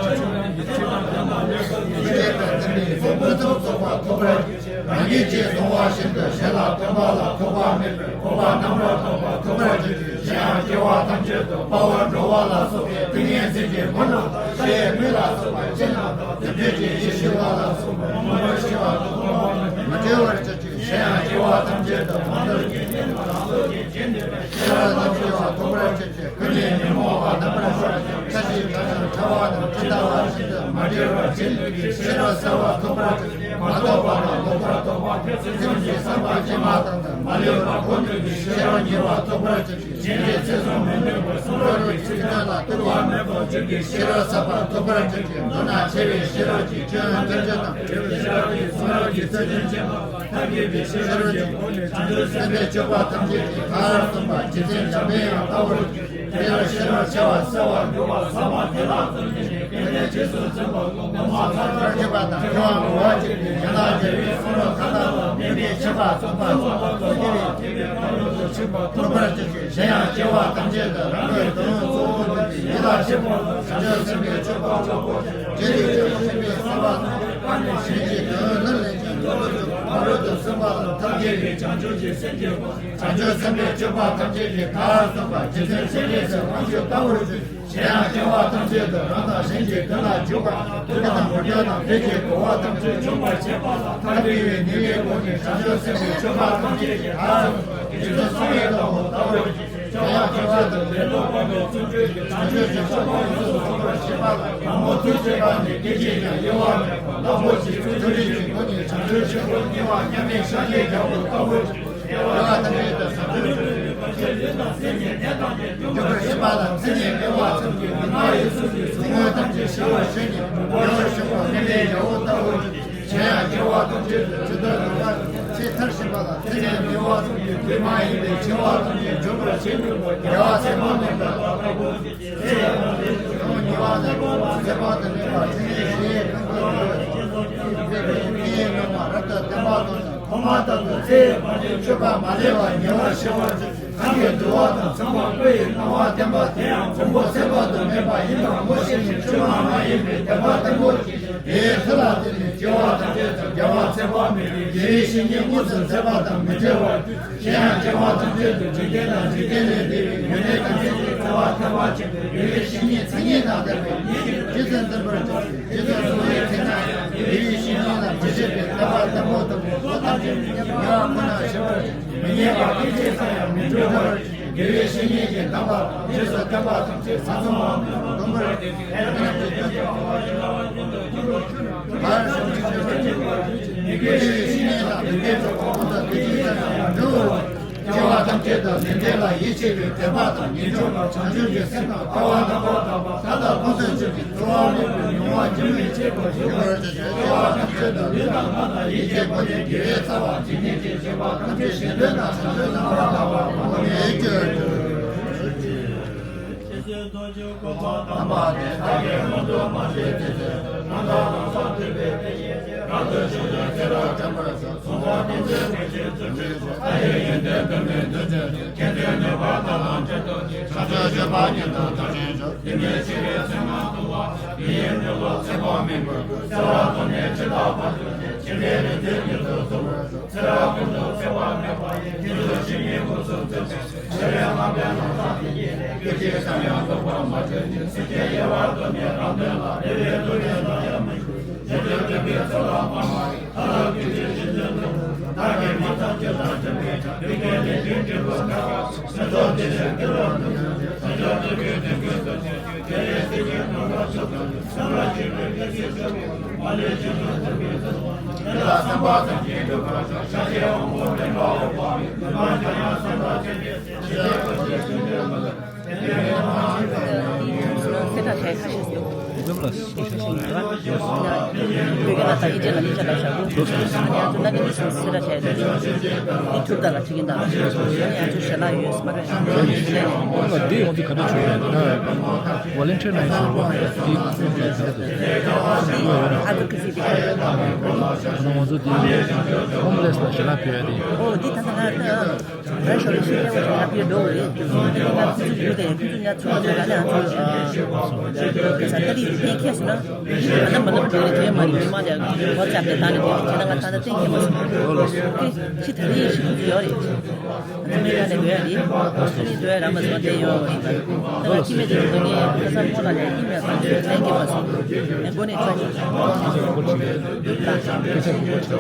རྗེ་དང་ལྡན་པའི་ཚོགས་ཀུན་ཏུ་རྫོགས་པ་ཐོབ་པར་གྱུར་ཅིག་རང་ཉིད་ཀྱིས་གཟུང་བ་བཞིན་དུ་གཞན་ལ་སྟོན་པ་ལ་ཐོགས་པ་མེད་པར་གོ་འཕང་རྣམ་པར་དག་པ་ཐོབ་པར་གྱུར་ཅིག་གཞན་ཡང་སྐྱེ་བ་ཐམས་ཅད་དུ་དཔའ་བར་འགྲོ་བ་ལ་སོགས་པའི་ཏིང་ངེ་འཛིན་གྱི་མུན་ནག་དང་ཤེས་མེད་ལ་སོགས་པ་ཅན་རྣམས་དང་དེ་འདྲ་ཅིག་ཡེ་ཤེས་པ་ལ་སོགས་པ་མངོན་པར་ཤེས་པ་དང་མཐོང་བ་མི་འབྲལ་བར་གྱུར་ཅིག་གཞན་ཡང་སྐྱེ་བ་ཐམས་ཅད་དུ་མ་ནོར་གྱི་གནས་ལུགས་རང་ལུགས་ཀྱི་རྒྱན་ནུས་པའི་ཤེས་རབ་ལམ་སྐྱེ་བ་ཐོབ་པར་གྱུར་ཅིག་ཀུན་ནས་ཉོན་མོངས་པ་རྣམ་པར་སྤངས་ཤིང་ཆ་ཤས་དྲག་ཅིང་ཕྲ་བ་རྣམས་ཇི་ལྟ་བ་བཞིན་དུ་མ་འབྲེལ་བར་རྗེས་ལུས་ཀྱི་ཤེས་རབ་གསལ་བ་ཐོབ་པར་གྱུར་ཅིག་མ་རྟོགས་པ་དང་ལོག་པར་རྟོག་པ་ཐེ་ཚོམ་གྱི་བསམ་པ་སྐྱེས་མ་ཐག་ཏུ་མ་ལུས་པ་སྒོམ་ནུས་པའི་ཤེས་རབ་ཉེ་བར་རྟོགས་པར་གྱུར་ཅིག་གཞན་གྱི་ཚེ་བཟུང་མི་ནུས་པར་གསུང་རབ་ཀྱི་ཚིག་དོན་ལ་གཏོར་བ་མེད་པར་འཇུག་པའི་ཤེས་རབ་གསལ་བ་ཐོབ་པར་གྱུར་ཅིག་མདོར་ན་ཆེ་བའི་ཤེས་རབ་ཀྱིས་ཆོས་ཐམས་ཅད་དང་། ཆེ་བའི་ཤེས་རབ་ཀྱིས་གསུང་རབ་ཀྱི་ཚིག་དོན་ཆེན་པོ་ཐབས་མཁས་པའི་ཤེས་རབ་ཀྱི་སྒོ་ནས་བྱང་ཆུབ་སེམས་དཔའི་སྤྱོད་པ་ཐམས་ཅད་ཀྱི་མཐར་སོན་པ་རྗེ་བཙུན་འཇམ་དཔལ་དབྱངས་ལྟ་བུར་གྱུར། དེ་ལ་ཤེས་རབ་ཆེ་བ་གསལ་བར་འགྱུར་བ་ཟབ་མོ་དེ་དག་ཙམ་ཞིག་ནི་དེ་ནས་རྗེས་སུ་འཛིན་པ་ལུང་དུ་མ་ཚང་བར་བྱེད་པ་དང་། ཁྱོད་གོ་བ་གཅིག་ནི་ཡན་ལག་བརྒྱད་པའི་གསུང་རབ་མཐའ་དག་ལ་དམིགས་མེད་ཆེན་པ་རྩོམ་པ་རྫོགས་པ་ཐུགས་དགྱེས་པའི་ཐེག་པའི་ཁམས་ལོངས་སུ་ཕྱིན་པ་ཐོབ་པར་གྱུར་ཅིག་གཞན་ཡང་སྐྱེ་བ་ཐམས་ཅད་དུ་རང་གི་དོན་གཙོ་བོར་འདོད་པའི་ཡིད་ལ་བྱེད་པ་ལ་བྱང་ཆུབ་སེམས་དཔའི་སྤྱོད་པ་ལ་བཀོད་ཅིང་། རྗེས་ལུས་ཀྱང་སེམས་དཔའི་བསམ་པ་དང་། དཔག་ནས་གཞན་གྱི་དོན་སླར་ལེན་ཅིང་འགྲོ་བ་སྒྲོལ་བར་ཕ་རོལ་ཏུ་སོན་པ་ལ་ཐབས་མཁས་པའི་བྱང་ཆུབ་ཀྱི་སེམས་ཀྱི་སྒོ་ནས་བྱང་ཆུབ་སེམས་དཔའི་སྤྱོད་པ་ཐམས་ཅད་ཀྱི་མཐར་སོན་པ་རྗེ་བཙུན་སེམས་དཔའི་ཚེ་དབང་ཕྱུག་ལྟ་བུར་གྱུར། གཞན་ཡང་སྐྱེ་བ་ཐམས་ཅད་དུ་རང་དང་གཞན་གྱི་དོན་ལ་འཇུག་པ་ཐུབ་པ་དང་མུ་སྟེགས་དང་བོད་ཀྱི་གོ་བ་ཐམས་ཅད་འཇོམས་པར་བྱེད་པ་ལ་ཐབས་མཁས་པའི་ནུས་པའི་སྒོ་ནས་བྱང་ཆུབ་སེམས་དཔའི་སྤྱོད་པ་ཐམས་ཅད་ཀྱི་མཐར་སོན་པ་རྗེ་བཙུན་སངས་རྒྱས་དང་པོ་ལྟ་བུར་གྱུར། གཞན་ཡང་སྐྱེ་བ་དང་ལེ་ལོ་སྤངས་པའི་བརྩོན་འགྲུས་ཀྱིས་བྱང་ཆུབ་ཀྱི་སྤྱོད་པ་ཡོངས་སུ་རྫོགས་པར་བྱེད་པ་ལ་ཡང་མོ་ཐུགས་བསྐྱེད་པ་ནི་སྐད་ཅིག་ཀྱང་གཡེལ་བ་མེད་པར་རླབས་པོ་ཆེའི་ཚུལ་ཁྲིམས་ཀྱི་སྒོ་ནས་བྱང་ཆུབ་ཆེན་པོར་བསྙེན་པ་མཉམ་མེད་ཤཱཀྱའི་རྒྱལ་པོ་ལྟ་བུར་གྱུར། དགེ་བ་ཐམས་ཅད་དུ་བྱང་ཆུབ་ཀྱི་བར་ཆད་ལུས་དང་སེམས་ཀྱི་ནད་དང་ནི་འཇོམས་པར་བྱེད་པ་ལ་ཚེ་ནས་བསྐལ་བ་གསུམ་གྱི་མི་མ་ཡིན་གསུམ་གྱི་ཟེར་མོ་ཐམས་ཅད་ཞི་བར་ཞུ་ནས་དགེ་བ་ཞུ་བ་མཉམ་མེད་རྒྱལ་པོ་ལྟ་བུར་གྱུར། གཞན་ཡང་སྐྱེ་བ་ཐམས་ཅད་དུ་ཇི་ལྟར་འགྲོ་བ་ཚེ་མཐར་ཕྱིན་པ་ལ་ཚེ་ནས་བསྐལ་བ་གསུམ་གྱི་དུས་མ་ཡིན་པའི་འཆིང་བ་ཐམས་ཅད་འཇོམས་པར་བྱེད་ནུས་པ་རྒྱལ་བ་ཚད་མ་མེད་པ་ལྟ་བུ། ཚེ་ཡང་ཉེ་བ་ནས་ཚེ་དཔག་ཏུ་མེད་པ་ཚེ་ནས་ཞི་བའི་ཁམས་སུ་འགྲོ་བའི་ཕྱིར་ཚེ་འཕོས་པའི་ཕན་ཡོན་མངོན་པ་རབ་ཏུ་བསྟན་པ་དང་། ཐོག་མ་ལྟར་དུ་ཚེ་ཡི་བར་དུ་མཆོད་པ་མ་ལུས་པ་ཉེ་བར་ཞི་བར་གྱུར། གང་གིས་འདུལ་བ་དང་མཚུངས་པ་ཀླུ་ཡི་སྣང་བ་བསྟན་པ་དེ་ཡང་ཕུང་པོ་ཚེ་དཔག་ཏུ་མེད་པ་ཡིན་པར་ངོ་ཤེས་ནས་བཅོས་མ་མ་ཡིན་པའི་བདེན་པ་བརྟན་པོ་ཞིག་དེའི་མཐུ་ལ་བརྟེན་ནས་སྐྱེ་བ་ཐམས་ཅད་དུ་རྒྱལ་བ་ཚེ་དཔག་མེད་པའི་དགེ་བའི་བཤེས་གཉེན་དངོས་སུ་མཛད་པ་དང་མི་འབྲལ་བར་གྱུར། གཞན་ཡང་སྐྱེ་བ་ཐམས་ཅད་དུ་འཇིག་རྟེན་དང་འཇིག་རྟེན་ལས་འདས་པའི་ཡོན་ཏན་ཐམས་ཅད་ཀྱི་རྩ་བ་ཐེག་པ་ཆེན་པོའི་དགེ་བའི་བཤེས་གཉེན་མཚན་ཉིད་དང་ལྡན་པའི་ཉིད་ཀྱི་རྗེས་སུ་འཛིན་པར་བྱ། རྗེས་སུ་བཟུང་བའི་ཚེ་ན་ཡང་དགེ་བའི་བཤེས་གཉེན་ལ་མི་ཕྱེད་པའི་བསྟན་པ་བརྟན་པོ་དང་། ཐམས་ཅད་ཉེ་བ་ཁོ་ན་ཞི་བར་མི་ཉམས་པ་སྐད་ཅིག་ཙམ་ཡང་མི་འགྲོ་བར་དགེ་བའི་བཤེས་གཉེན་གྱི་གདམས་པ་རྗེས་སུ་བསྟན་པ་ཐམས་ཅད་ཟང་ཟིང་བ་མེད་པར་སྟོན་པར་བགྱི། ཨེ་ན་ཅི་ཏན་ཏན་ཧ་ལ་ཞབས་ཀྱི་ཆེ་བ་ཆེན་པོ་ཞིག་དགེ་བའི་བཤེས་གཉེན་ལ་མི་དགེ་བ་གོང་དུ་དེ་ཅིག་ཙམ་ཡང་འགྲོ་བར། སྐྱེ་བ་ཐམས་ཅད་དུ་ནན་ཏན་ལ་ཡིད་ཆེས་པའི་དད་པ་དང་ངེས་འབྱུང་དང་བྱང་ཆུབ་ཀྱི་སེམས་དང་ལྟ་བ་རྣམ་པར་དག་པ་མཐའ་དག་ཁོང་དུ་ཆུད་པའི་ཚོར་བ་མེད་པའི་མྱོང་བ་ཅི་མི་སྐྱེ་བར་ཤོག་སྐྱེ་བ་ཐམས་ཅད་དུ་ལུས་དང་ངག་དང་ཡིད་ཀྱི་སྒོ་ནས་དགེ་བའི་རྩ་བ་འཇིག་རྟེན་གྱི་སྤྱོད་པ་ཐམས་ཅད་གཞན་དོན་དང་བྱང་ཆུབ་རྣམ་པར་དག་པ་མ་ནུས་ཀྱི་ཚེ་ཚེ་རྡོ་རྗེ་གོ་འཕང་དམ་པ་དེ་བདག་གིས་མངོན་དུ་མ་མཛད་དེ། ཚེ་རྣམ་དག་རང་སར་ཐོབ་པའི་ཕན་ཡོན་རབ་ཏུ་ཕྱུང་ཞིང་ཚེ་རབས་དྲན་པར་ཤོག་གསུང་རབ་ཀུན་གསལ་མི་ཕྱེད་རྫུ་འཕྲུལ་ཤོག་ལྷ་ཡི་ཡོན་ཏན་པདྨའི་མདུན་དུ་མཁྱེན་བརྩེ་ནུས་པ་དང་ལམ་འབྲས་རྟོགས་ཤིང་། བྱང་ཆུབ་སྤྱོད་པ་ཉིད་དང་མཐར་ཕྱིན་ཤོག་དེ་ནས་འཆི་བའི་ཚེ་ན་ལྟུང་བ། གསལ་བསྒྲགས་བྱས་ཁ་ཤས་ཤིག་འདུག་སློབ་སྦྱོང་ལ་སུ་ཞིག་ཡོད་པ། ཡོད་སོང་། ཡང་བོད་སྐད་ལ་དང་དབྱིན་ཇི་ལ་གཉིས་ཆ་ལ་བཞག་གི། ལོ་སོང་སོང་། ཨ་ནི་ང་ཚོ་ལ་ཀ་ནི་སུ་གསལ་བསྒྲགས་བྱས་ཡོད། འདི་ཐུབ་ད་ལ་ཁྲིད་ཀྱིན་ད་ལ་ཨ་ནི་ང་ཚོ་ཞལ་ལག་ཡོད་སྨ་རེད། ཡོད་ཡོད། ཨ་ལ་འདི་ང་ཚོ་ག་འདྲ་བྱུང་ཡོད་ན། ཝོ་ལན་ཊི་ཡར་ནང་སོང་བ་འདི་ཁོང་ལ་ག་འདྲ་འདུག་ཡོད་ན། ཨ་ཚོ་ཁི་སི་དེ། ཁོང་ང་ཚོ་འདི་ཧོམ་ལེ་སི་ལ་ཞལ་ལག་ཕུལ་ཡ་དེ། ཨོ་འདི་ད་ལྟ་ང་ད། ང་ཞོར་ལ་ཤེས་ཡོན་ལ་ཕུལ་འགྲོ་བ་རེད། ང་ཚོ་ཚོ་ཡུལ་དེ་ཁོང་ཚོ་ཉ་ཚོ་ང་ཚོ་ལ་ནས་ང་ཚོ་ཨ་ཁ་ས་ཏ་རིག་གཏན་འཁེལ་སོང་ན། ང་ད་མ་ལབ་དེ་རེད་དེ་མ་རེད། མི་མང་དེ་ངོ་ཚ་དེ་ད་ནི་དེ་བྱས་ན་ང་ད་ལྟ་གཏན་འཁེལ་མ་སོང་། ཨོ་ལགས་སོ། ཁྱི་ད་རེས་ཤི་ཁོང་ཚོ་ཡོད་རེད། ང་ཚོ་མི་ལ་ནས་འགྲོ་ཡ་རེད། ཨ་ནི་འགྲོ་ཡ་ར་མ་སོང་དེ་ཡོད་རེད། ད་ང་ཁྱི་མེད་དེ་ངོ་ནས་ཁ་ས་མོ་ལ་ནས་ཨི་མེལ་བཏང་ཚོད་གཏན་འཁེལ་མ་སོང་། ངས་མགོ་ནས་ཁྱོད་ཉིད། ཆོས་ཀྱི་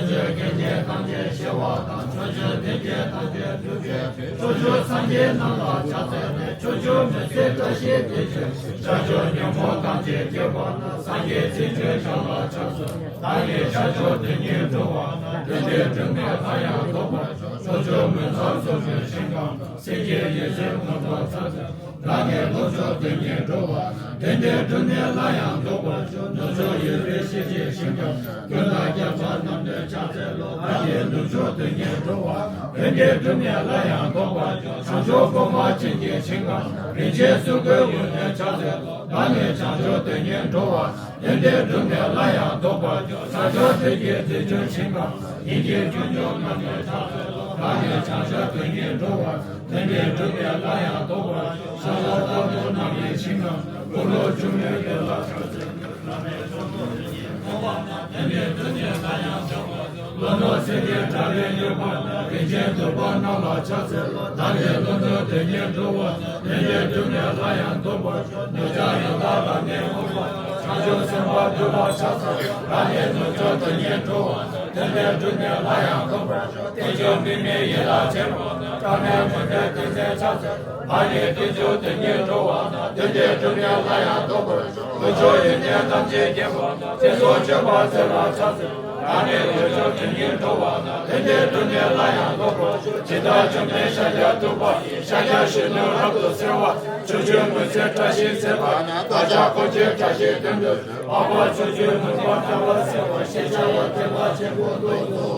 དགེ་རྒན་ཐམས་ཅད་ཞི་བ་དང་། ཆོས་ཀྱི་སྡིག་སྒྲིབ་ཐམས་ཅད་སྒྲིབ་པའི་ཕྱོགས་བཅུའི་སངས་རྒྱས་རྣམས་ལ་ཕྱག་འཚལ་ཏེ། ཕྱོགས་བཅུའི་མི་ཚེ་བཀྲ་ཤིས་བདེ་ཆེན་ཤཱཀྱའི་ཉོན་མོངས་ཐམས་ཅད་སྐྱེས་པ་དང་། སངས་རྒྱས་བརྩོན་འགྲུས་བྱ་བ་ཕྱག་འཚལ་ལོ། བདག་ནི་ཤཱཀྱའི་དོན་གཉེར་འགྲོ་བ་དང་། དོན་འདི་སྒྲུབ་ནས་སླར་ཡང་ལྡོག་པར་ཕྱོགས། ཕྱོགས་བཅུའི་མུན་ཚང་སོ་བཅུའི་ཞིང་ཁམས་དང་། སྲིད་ཞིའི་ཡེ་ཤེས་མངོན་པར་མཚར་ཏེ། བདག་ནི་ནུབ་ཕྱོགས་དོན་གཉེར་འགྲོ་བ་དང་། དོན་འདི་སྒྲུབ་ནས་སླར་ཡང་ལྡོག་པར་ཕྱོགས། ནུབ་ཕྱོགས་ཡུལ་པའི་སྲིད་ཞིའི་ཞིང་ཁམས་དང་། ཀུན་ཏུ་ཁྱབ་པ་རྣམས་ནི་ཕྱག་འཚལ་ལོ། བདག་ནི་ནུབ་ཕྱོགས་དོན་གཉེར་འགྲོ་བ་དང་། དོན་འདི་སྒྲུབ་ནས་སླར་ཡང་ལྡོག་པར་ཕྱོགས། བྱང་ཕྱོགས་ཀོ་པ་ཅན་གྱི་ཞིང་ཁམས་དང་། རིན་ཆེན་གསེར་ཀོའི་དབུས་ནས་ཕྱག་འཚལ་ལོ། བདག་ནི་བྱང་ཕྱོགས་དོན་གཉེར་འགྲོ་བ་དང་། དོན་འདི་སྒྲུབ་ནས་སླར་ཡང་ལྡོག་པར་ཕྱོགས། བྱང་ཕྱོགས་ཐུགས་ཀྱི་རྗེ་བཙུན་ཞིང་ཁམས་དང་། སྙིང་རྗེའི་ཁྱུང་ཆུང་རྣམས་ནི་ཕྱག་འཚལ་ལོ། བདག་ནི་བྱང་ཕྱོགས་དོན་གཉེར་འགྲོ་བ་དང་། དོན་འདི་སྒྲུབ་ནས་སླར་ཡང་ལྡོག་པར་ཕྱོགས། ཤ་ཟ་ལྟ་བུ་རྣམས་ནི་ཞིང་ཁམས་དང་། འཁོར་ལོ་བཅུ་མའི་དབུས་ལ་ཕྱག་འཚལ་ལོ། བླ་མེད་ཕྱོགས་བཅུའི་དོན་གཉེར་འགྲོ་བ་དང་། དོན་འདི་སྒྲུབ་ནས་སླར་ཡང་ལྡོག་པར་ལྷོ་ནུབ་སེང་གེའི་དྲ་བས་སྤྲས་པ་དང་། རིན་ཆེན་གདུགས་པ་རྣམས་ལ་ཕྱག་འཚལ་ལོ། བདག་ནི་ལྷོ་ནུབ་དོན་གཉེར་འགྲོ་བ་དང་། དོན་འདི་སྒྲུབ་ནས་སླར་ཡང་ལྡོག་པར་ཕྱོགས། ནུབ་བྱང་ཡང་དག་བླ་མེད་འོད་དཔག་མེད། བྱང་ཆུབ་སེམས་དཔའ་འདུས་པ་ཕྱག་འཚལ་ལོ། བདག་ནི་ནུབ་ཕྱོགས་དོན་གཉེར་འགྲོ་བ་དང་། དོན་འདི་སྒྲུབ་ནས་སླར་ཡང་ལྡོག་པར་ཕྱོགས། བསྟན་བཅོས་མིག་སྨན་ཡིད་ལ་བྱེད་པ་དང་། སྐྲག་སྣང་མུན་པའི་གདུང་སེལ་ཕྱག་འཚལ་ལོ། བདག་ནི་བསྟན་བཅོས་དོན་གཉེར་འགྲོ་བ་དང་། དོན་འདི་སྒྲུབ་ནས་སླར་ཡང་ལྡོག་པར་ཕྱོགས། དཀོན་མཆོག་ཡོན་ཏན་ཐམས་ཅད་མཁྱེན་པ་དང་། སེམས་ཀྱི་སྤྱོད་པ་སེལ་བར་ཕྱག་འཚལ་ལོ། བདག་ནི་དཀོན་མཆོག་དོན་གཉེར་འགྲོ་བ་དང་། དོན་འདི་སྒྲུབ་ནས་སླར་ཡང་ལྡོག་པར་ཕྱོགས། བདག་བཅོམ་ལྡན་ཤཱཀྱ་ཐུབ་པ་ཡི། ཤཱཀྱ་ཤིན་ཏུ་རབ་ཏུ་གསལ་བ། ཕྱོགས་བཅུའི་མུན་སེལ་བཀྲ་ཤིས་མཛད་པ། བདག་ཅག་འཁོར་བཅས་བཀྲ་ཤིས་དོན་དུ། འཕགས་པ་ཕྱོགས་བཅུའི་མུན་པ་བརྒྱ་པ་སེལ་བ། ཞེས་བྱ་བ་ཐེག་པ་ཆེན་པོ་རྫོགས་སོ།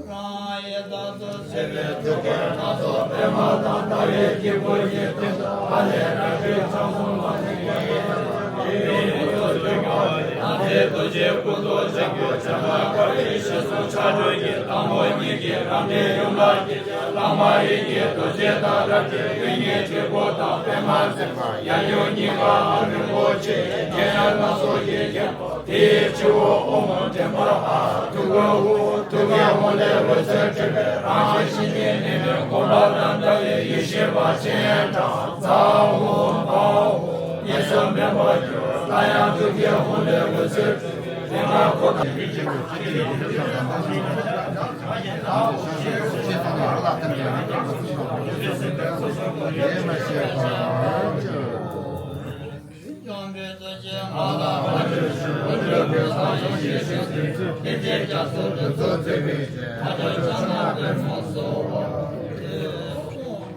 རང་ཡི་དྭགས་སུ་བྱས་པའི་ཐུགས་ཀའི་སྣ་ཚོགས་པདྨ་དང་ཟླ་བའི་དཀྱིལ་འཁོར་གྱི་སྟེང་དུ་ཨ་ལས་རཀྵི་ཕྱག་གསུམ་ལ་ནི་ཡི་རིགས་ཀྱི་ཡུལ་དུ་གྱུར་པ་རིགས་རྣམས་ཀྱི་རྡོ་རྗེའི་སྐུ་མདོག་ལྗང་གུ་བྱ་ཀ་ཀ་རིའི་ཞལ་གསུམ་ཕྱག་དྲུག་གི་སྟག་མོ་གཉིས་ཀྱི་རལ་གྲིའི་ཡུམ་ལ་བསྐྱེད་ཅིང་། ལྷག་མ་རིགས་ཀྱི་རྡོ་རྗེ་དང་རལ་གྲིའི་དབུས་ཉིད་དྲིལ་བུ་དང་པདྨ་འཛིན་པ། ཡབ་ཡུམ་གཉིས་ཀ་ཨ་རིན་པོ་ཆེ་རྒྱན་སྣ་ཚོགས་ཀྱིས་བརྒྱན་པ། དེའི་སྤྱི་བོར་ཨོཾ་དྲན་པ་ཨཱཿ་ཐུགས་ཀར་ཧཱུྃ། ཐུགས་ཀའི་ཧཱུྃ་ལས་འོད་ཟེར་འཕྲོས་པས་རང་བཞིན་གྱི་ནི་ནི་གོ་འཕང་དང་འདྲ་བའི་ཡེ་ཤེས་པ་སྤྱན་དྲངས། ཛཿཧཱུྃ་བཿཧཱུྃ། གཉིས་སུ་མེད་པར་གྱུར། སླར་ཡང་ཐུགས་ཀའི་ཧཱུྃ་ལས་འོད་ཟེར་འཕྲོས་པས་ལྷན་ཅིག་ཏུ་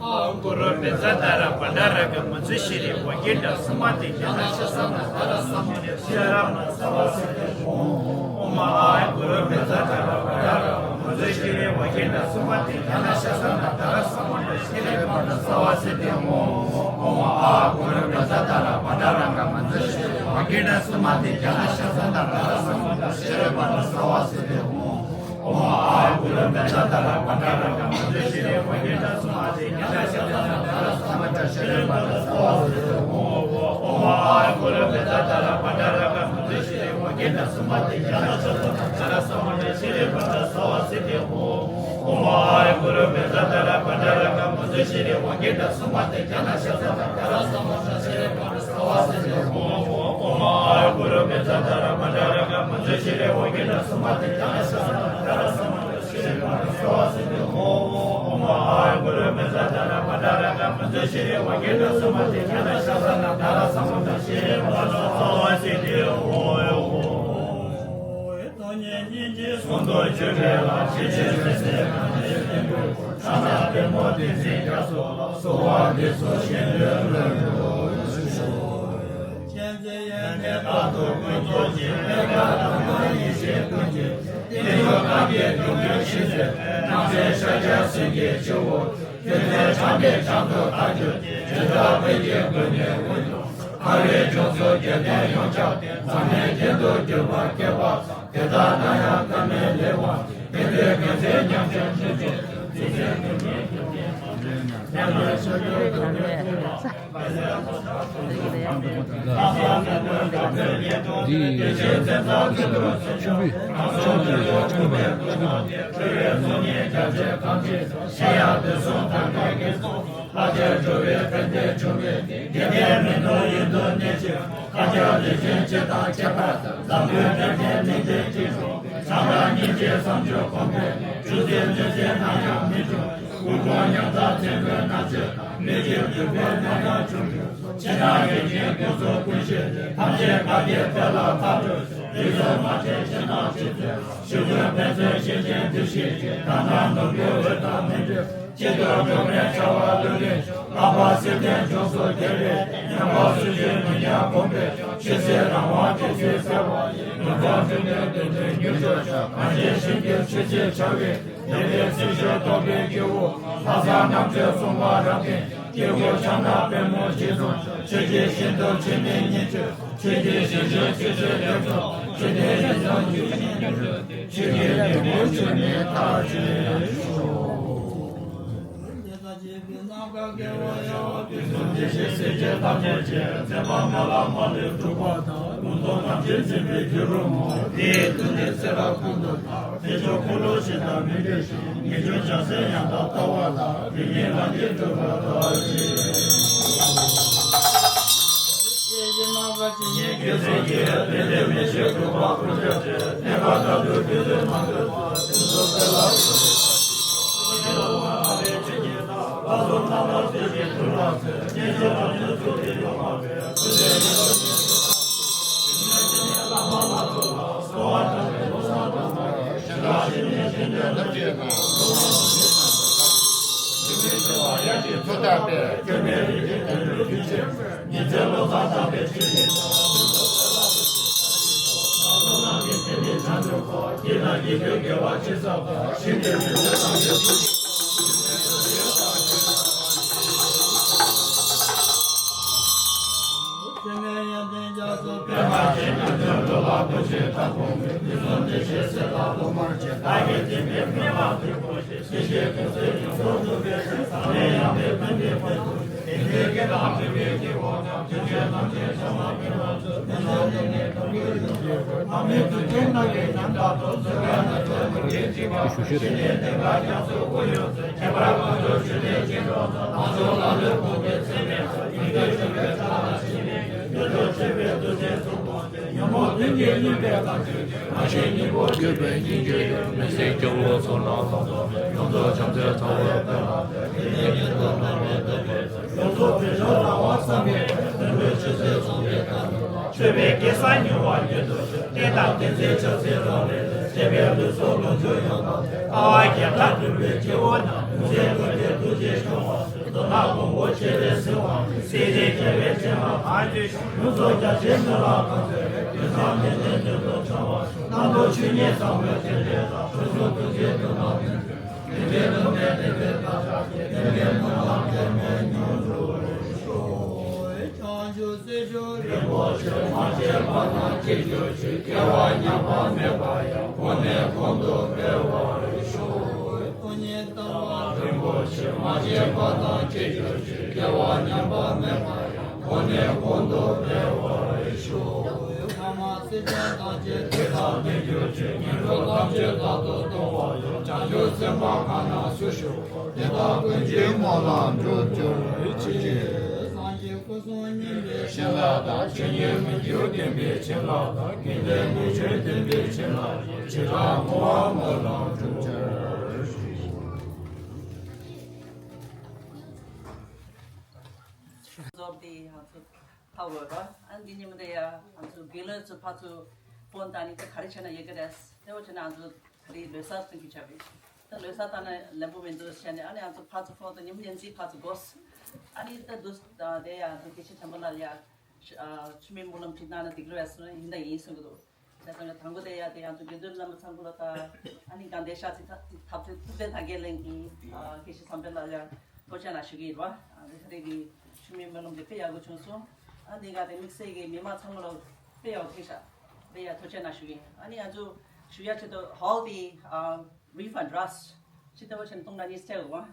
ཨཱཿུ་རུ་བཛྲ་ཏཱ་ར་བྷ་དྲ་རཀྵ་མཉྫུ་ཤྲཱི་ཝ་གྷཎྜ་སུ་མ་ཏི་ཛྙཱ་ན་ཤ་ས་ན་དྷ་ར་ས་མུདྒ་ཤྲཱི་ར་མ་ན་ས་བ་སིདྡྷི་ཧཱུྃ། ཨོཾ་ཨཱཿུ་རུ་བཛྲ་ཏཱ་ར་བྷ་དྲ་རཀྵ་མཉྫུ་ཤྲཱི་ཝ་གྷཎྜ་སུ་མ་ཏི་ཛྙཱ་ན་ཤ་ས་ན་དྷ་ར་ས་མུདྒ་ཤྲཱི་ར་མ་ན་ས་བ་སིདྡྷི་ཧཱུྃ། ཨོཾ་ཨཱཿུ་རུ་བཛྲ་ཏཱ་ར་བྷ་དྲ་རཀྵ་མཉྫུ་ཤྲཱི་ཝ་གྷཎྜ་སུ་མ་ཏི་ཛྙཱ་ན་ཤ་ས་ན་དྷ་ར་ས་མུདྒ་ཤྲཱི་ར་མ་ན་ས་བ་སིདྡྷི་ཧཱུྃ། ཨོཾ་ཨཱཿུ་རུ་བཛྲ་ཏཱ་ར་བྷ་དྲ་རཀྵ་མཉྫུ་ཤྲཱི་ཝ་གྷཎྜ་སུ་མ་ཏི་ཛྙཱ་ན་ཤ་ས་ན་དྷ་ར་ས་མུདྒ་ཤྲཱི་ར་མ་ན་ས་བ་སིདྡྷི་ཧཱུྃ། ཨོཾ་ཨཱཿུ་རུ་བཛྲ་ཏཱ་ར་བྷ་དྲ་རཀྵ་མཉྫུ་ཤྲཱི་ཝ་གྷཎྜ་སུ་མ་ཏི་ཛྙཱ་ན་ཤ་ས་ན་དྷ་ར་ས་མུདྒ་ཤྲཱི་ར་མ་ན་ས་བ་སིདྡྷི་ཧཱུྃ། ཨོཾ་ཨཱཿུ་རུ་བཛྲ་ཏཱ་ར་བྷ་དྲ་རཀྵ་མཉྫུ་ཤྲཱི་ཝ་གྷཎྜ་སུ་མ་ཏི་ཛྙཱ་ན་ཤ་ས་ན་དྷ་ར་ས་མུདྒ་ཤྲཱི་ར་མ་ན་ས་བ་སིདྡྷི་ཧཱུྃ། ཨོཾ་ཨཱཿུ་རུ་བཛྲ་ཏཱ་ར་བྷ་དྲ་རཀྵ་མཉྫུ་ཤྲཱི་ཝ་གྷཎྜ་སུ་མ་ཏི་ཛྙཱ་ན་ཤ་ས་ན་དྷ་ར་ས་མུདྒ་ཤྲཱི་ར་མ་ན་ས་བ་སིདྡྷི་ཧཱུྃ། ཨོཾ་ཨཱཿུ་རུ་བཛྲ་ཏཱ་ར་བྷ་དྲ་རཀྵ་མཉྫུ་ཤྲཱི་ཝ་གྷཎྜ་སུ་མ་ཏི་ཛྙཱ་ན་ཤ་ས་ན་དྷ་ར་ས་མུདྒ་ཤྲཱི་ར་མ་ན་ས་བ་སིདྡྷི་ཧཱུྃ། སྟོང་ཉིད་སྙིང་རྗེའི་གཟུངས་སྟོབས་ཆེ་བའི་ལྷ། ཆེ་ཆེར་གསལ་མཛད་གངས་ཅན་ཀླུ་ལྡིང་པོ། ཕྱག་ན་པདྨོ་བདེན་ཚིག་རྒྱ་མཚོ་ལ། གསོལ་བ་འདེབས་སོ་གཞན་ལུས་ལོངས་སུ་སྤྱོད། མཁྱེན་བརྩེ་ཡོན་ཏན་རྟག་ཏུ་ཀུན་རྫོགས་ཤིང་། གནས་སྐབས་དང་པོའི་ཡེ་ཤེས་ཀུན་གྱི། རྟེན་འབྱུང་རྣམས་ཀྱི་སྡུག་བསྔལ་ཞི་མཛད། རྣམ་སྲས་ཤཱཀྱ་སེང་གེའི་སྤྱི་བོར། ཐུགས་བརྩེ་དྲན་པས་བྱང་དུ་བདག་གྱུར་ཅིག་ཇི་ལྟར་བོད་ཀྱི་མགོན་མེད་དབུས་ན། ཁ་བའི་ལྗོངས་སུ་རྒྱལ་བསྟན་ཡོངས་ཁྱབ་སྟེ། འཛམ་གླིང་རྒྱན་དུ་གྱུར་པ་སྐལ་པ་དང་། དེ་ལྟར་གནང་ཡང་བཀའ་མེད་ལེགས་པར་སྤེལ། དེ་ལྟར་དགེ་མཚན་ཉམས་ཆག་ཉེར་བཞི། རྗེ་བཙུན་སྒྲུབ་གཉེར་སྒྲུབ་གཉེར་རྣམས། ཡང་ན་ཤཱཀྱ་ཐུབ་པའི་སྐུ་ལ། འདི་ཡི་ཆོས་ཚན་ཚང་ཆུ་བོའི་ཆུ་བོའི་ཆུ་བོའི་ཆུ་བོའི་ཆུ་བོའི། ལྷ་རྒྱལ་འགྲོ་བའི་ཕན་བདེ་འབྱུང་བའི་དེ། དགེ་ལྡན་མི་ནོར་ཡུན་དུ་གནས་ཕྱིར། ཁ་རྒྱ་ལས་ཅན་སྤྱི་དང་ཁྱད་པར་དུ། འཛམ་བུའི་གཏེར་ཆེན་གླིང་པའི་སྤྲིན་དྲུང་། བྱམས་པ་སྙིང་རྗེའི་བསམ་སྦྱོར་གོང་འཕེལ། ཆུ་སྲིན་གནོད་འཚེ་ནམ་ཡང་མི་འབྱུང་། དབུལ་ཕོངས་ཉམ་ཐག་བཙན་པོའི་མནར་གཅོད་དང་། མི་རྒྱུ་འགྲུལ་པའི་གནོད་རྐྱེན་བྱུང་ཕྱིར། ཕྱི་ནང་གི་རྐྱེན་ཀུན་སོགས་ཀུན་ཞི། ཐམས་ཅད་བཀའ་བརྒྱད་དེ་ལ་ཐག་ཆོད། དུས་གསུམ་མ་ཆད་ཕྱི་ནང་ཕྱི་ཚུལ། ཞི་རྒོལ་ཕན་ཚུན་ཤེས་ཅན་དུ་ཤེས་ཤིང་། གང་དག་ནོར་བུའི་འོད་དང་མི་འབྲལ། གཅིག་ཏུ་འགྲོགས་པའི་བྱ་བ་ལྷུར་ལེན་ཤོག་ལྷག་པར་སེམས་ལྡན་ལྗོངས་སུ་རྒྱལ་བའི། སྙན་པ་སྲིད་ཞིའི་མི་ཉག་གོམས་པའི། ཆོས་སྲིད་རང་དབང་བདེ་སྐྱིད་གསལ་བ་ཡི། མི་ཕམ་འགྲོ་བའི་དོན་དུ་མྱུར་མགྱོགས་ཤོག་གངས་ཅན་ཞིང་གི་ཆོས་སྲིད་བྱ་བའི། དེ་ལས་སྲིད་ཞིའི་རྟོག་པའི་སྐྱེ་བོ། ལྷ་བསངས་རྣམ་ཐོས་སྲུང་མ་རབ་བརྟན། སྐྱེ་དགུའི་ཕྱག་ན་པདྨོ་རྗེ་བཙུན། ཆོས་ཀྱི་ཤིན་ཏུ་ཆེ་ནི་ཉིད་ཀྱི། ཆོས་ཀྱི་ཞིང་བཞིན་ཆོས་ཀྱི་ལེགས་སོ། ཆོས་ཀྱི་ཡིད་བཟུང་ཆོས་ཀྱི་ཉིད་ཀྱི། ཆོས་ཀྱི་ལྡེ་མོ་ཆོས་ནི་ཐག་ཆོད་ཤོག་ནམ་མཁའ་དཀར་པོའི་དབུས་སུ་བདེ་གཤེགས་སྲས་བཅས་ཐམས་ཅད་ཀྱི། མཛད་པ་མ་ལགས་མ་ལུས་གྲུབ་པ་དང་། ཀུན་རྫོབ་ཐམས་ཅད་འཛིན་པའི་སྒྱུ་འཕྲུལ་མ། དེའི་མཐུ་ནི་ཚེ་རབས་ཀུན་ཏུ་བརྟག་དེ་ཕྱོགས་འཁོར་ལོ་བཞི་དང་མི་འབྲལ་ཞིང་། ངེས་འབྱུང་བྱང་སེམས་ཡང་དག་ལྟ་བ་དང་། དེ་ཉིད་ལམ་གྱིས་གྲུབ་པར་བདག་བཞེད། ཡེ་ནམ་མཁའ་ཇི་སྙེད་བརྒྱ་ཚོགས་ཀྱིས། བདེ་ལྡན་མི་ཕྱེད་གུས་པ་ཀུན་ཁྱབ་ཀྱིས། གནས་སྐབས་དག་ཏུ་དུས་གསུམ་མ་ལུས་པ། དུས་གསུམ་དཔལ་ལ་གུས་པས་བཤགས་ཀྱིས་བསྟོད། ལྷག་པར་རྣམ་པར་གཟིགས་ཤིང་གུས་པར་མཛོད། སྙན་ཞལ་ལམ་རིམ་ཚུལ་འདི་ཡོངས་བསྔགས་པའི། ཀུན་མཁྱེན་ཡེ་ཤེས་ཀྱི་མེ་ལྷ་མ་ལ་སོགས་ལ། གསོལ་བ་འདེབས་པའི་ལོ་གསར་དང་། ཞི་བ་ཞི་བདེའི་ འགྱོད་པའི་སྙིང་རྗེ་ཡོད། མི་ཟད་སྐྱབས་འོག་ཚོགས་རྣམས་ལ། ཡོངས་རྫོགས་བྱམས་བརྩེའི་ཚ་བ། ཡོངས་རྫོགས་བོད་ལྗོངས་ལ་བར་བསམ་པའི། བོད་ཆོས་སྲིད་ཟུང་འབྲེལ་དང་། ཆོས་པའི་སྐལ་བཟང་མྱུར་བར་འགྱུར་དུ་ཤོག་བསྟན་དང་བསྟན་འཛིན་ཕྱག་འཚལ་ལོ་ལེགས། བསྟན་པའི་ལུས་སྲོག་ལོངས་སྤྱོད་ཡོངས་དང་། དཀའ་བ་བརྒྱ་ཕྲག་སྒྲོལ་བའི་སྐྱེ་བོ་རྣམས། ལུས་རྩལ་ཀུན་ལྡན་ཐུགས་རྗེ་སྐྱོང་བ། མདོ་སྔགས་ཀུན་པོ་ཆེ་བའི་སྲིད་དབང་། སྲིད་ཞིའི་རྒྱལ་བའི་སྤྱན་སྔར་བདག་ཡོངས་རྫོགས་རྒྱ་ཆེའི་མི་ལ་གང་ཚེ། དུས་བཟང་ནད་ལྡན་དུས་སུ་འཆང་བ། རྣམ་རྟོག་ཆོས་ཉིད་ཟབ་མོའི་རྟེན་འབྲེལ་དང་། ཆོས་སྐུ་ཐུགས་རྗེའི་མདུན་ལ་ནོན་ཅིང་། དེ་འདྲའི་དུས་ནས་དེ་འདྲའི་བཀའ་ཕྱག་གིས། དེ་འདྲའི་མི་ལ་དེ་ནས་མྱུར་འགྲུབ་ཤོག་བྱང་ཆུབ་སེམས་མཆོག་རིན་པོ་ཆེ། མ་སྐྱེས་པ་དང་སྐྱེ་གྱུར་ཅིག་སྐྱེ་བ་ཉམས་པ་མེད་པ་ཡང་། གོང་ནས་གོང་དུ་འཕེལ་བར་ཤོག་སྟོང་ཉིད་ལྟ་བ་རིན་པོ་ཆེ། མ་སྐྱེས་པ་དང་སྐྱེ་གྱུར་ཅིག་སྐྱེ་བ་ཉམས་པ་མེད་པ་ཡང་། གོང་ནས་གོང་དུ་འཕེལ་བར་ཤོག་ཕ་མ་སྲིད་ཅན་ཐམས་ཅད་བདེ་དང་ལྡན་གྱུར་ཅིག་ངན་འགྲོ་ཐམས་ཅད་རྟག་ཏུ་སྟོང་བ་ཡང་། བྱང་ཆུབ་སེམས་དཔའ་གང་རྣམས་སུ་ཞུགས་པ། དེ་དག་ཀུན་གྱི་ངོ་ལ་འགྲོ་གྱུར་ཅིག་སངས་རྒྱས་སྐུ་གསུམ་མཉེས་པའི་བྱིན་རླབས་དང་། ཆོས་ཉིད་མི་འགྱུར་བདེན་པའི་བྱིན་རླབས་དང་། ངེས་དོན་ལུགས་མཐུན་བདེན་པའི་བྱིན་རླབས་ཀྱིས། བྱེ་བྲག་ངོ་བོ་ངོ་ལ་འགྲོ་གྱུར་ཅིག་རྫོགས་ཏེ་ང་ཚོ་ཕ་བོ་ར། ཨ་འདི་ཉིན་མོ་དེ་ཡ་ང་ཚོ་དགེ་སློང་ཚོ་ཕར་ཚུར་ཕོན་བཏང་ནས་ད་ག་རེ་བྱས་ན་ཡོད་ཀྱི་རེད། དེ་འོ་བྱས་ན་ང་ཚོ་ད་རེས་ལོ་གསར་བཏང་གི་བྱ་བའི། ད་ལོ་གསར་བཏང་ན་ལེན་པོ་མི་འདུག་བྱས་ནས། ཨ་ནི་ང་ཚོ་ཕར་ཚུར་ཕོན་དང་ཉིན་མོ་ཉིན་གཅིག་ཕར་ཚུར་འགོས། ཨ་ནི་ད་འདུག་དེ་ཡ་ང་ཚོ་དགེ་བཤེས་བྱམས་པ་ལགས་ལ་ཡ་མཆོད་མེ་སྨོན་ལམ་ཅིག་གནང་ན་འགྲིག་རེད་ཟེར་ན་ཡིན་ད་ཡིན་གསུང་གི་འདུག་བྱས་ཙང་དང་པོ་དེ་ཡ་དེ་ཡང་དུ་དགེ་འདུན་རྣམ་པ་ཚང་མ་ལ་ད་ཨ་ནི་དགའ་ལྡན་ཤར་རྩེ་ཐ་ཐབས་ཐུབ་ཐུབ་བསྟན་དར་རྒྱས་གླིང་གི་ཨ་དགེ་བཤེས་བྱམས་པ་ལགས་ལ་ཡང་ཐུགས་རྗེ་གནང་ཞུ་གི་ཡིན་པ། ཨ་ནི་ད་རེས་ཀྱི་མཆོད་མེ་སྨོན་ལམ་དེ་དཔེ་ཡག་པོ་བྱུང་སོང་། ཨ་འདི་ག་དེ་དམིགས་བསལ་གྱི་མི་མང་ཚང་མ་ལ་དཔེ་ཡག་པོ་ཐུགས་རྗེ་དཔེ་ཡག་ཐུགས་རྗེ་གནང་ཞུ་གི་ཡིན། ཨ་ནི་ང་ཚོ་ཞུ་ཡ་ཆེད་དུ་ཧོལ་དེ་ཨ་refund ར་ཅི་ལྟ་བུ་བྱས་ན་སྟོང་ཕྲག་གཉིས་སྤྲད་དགོས།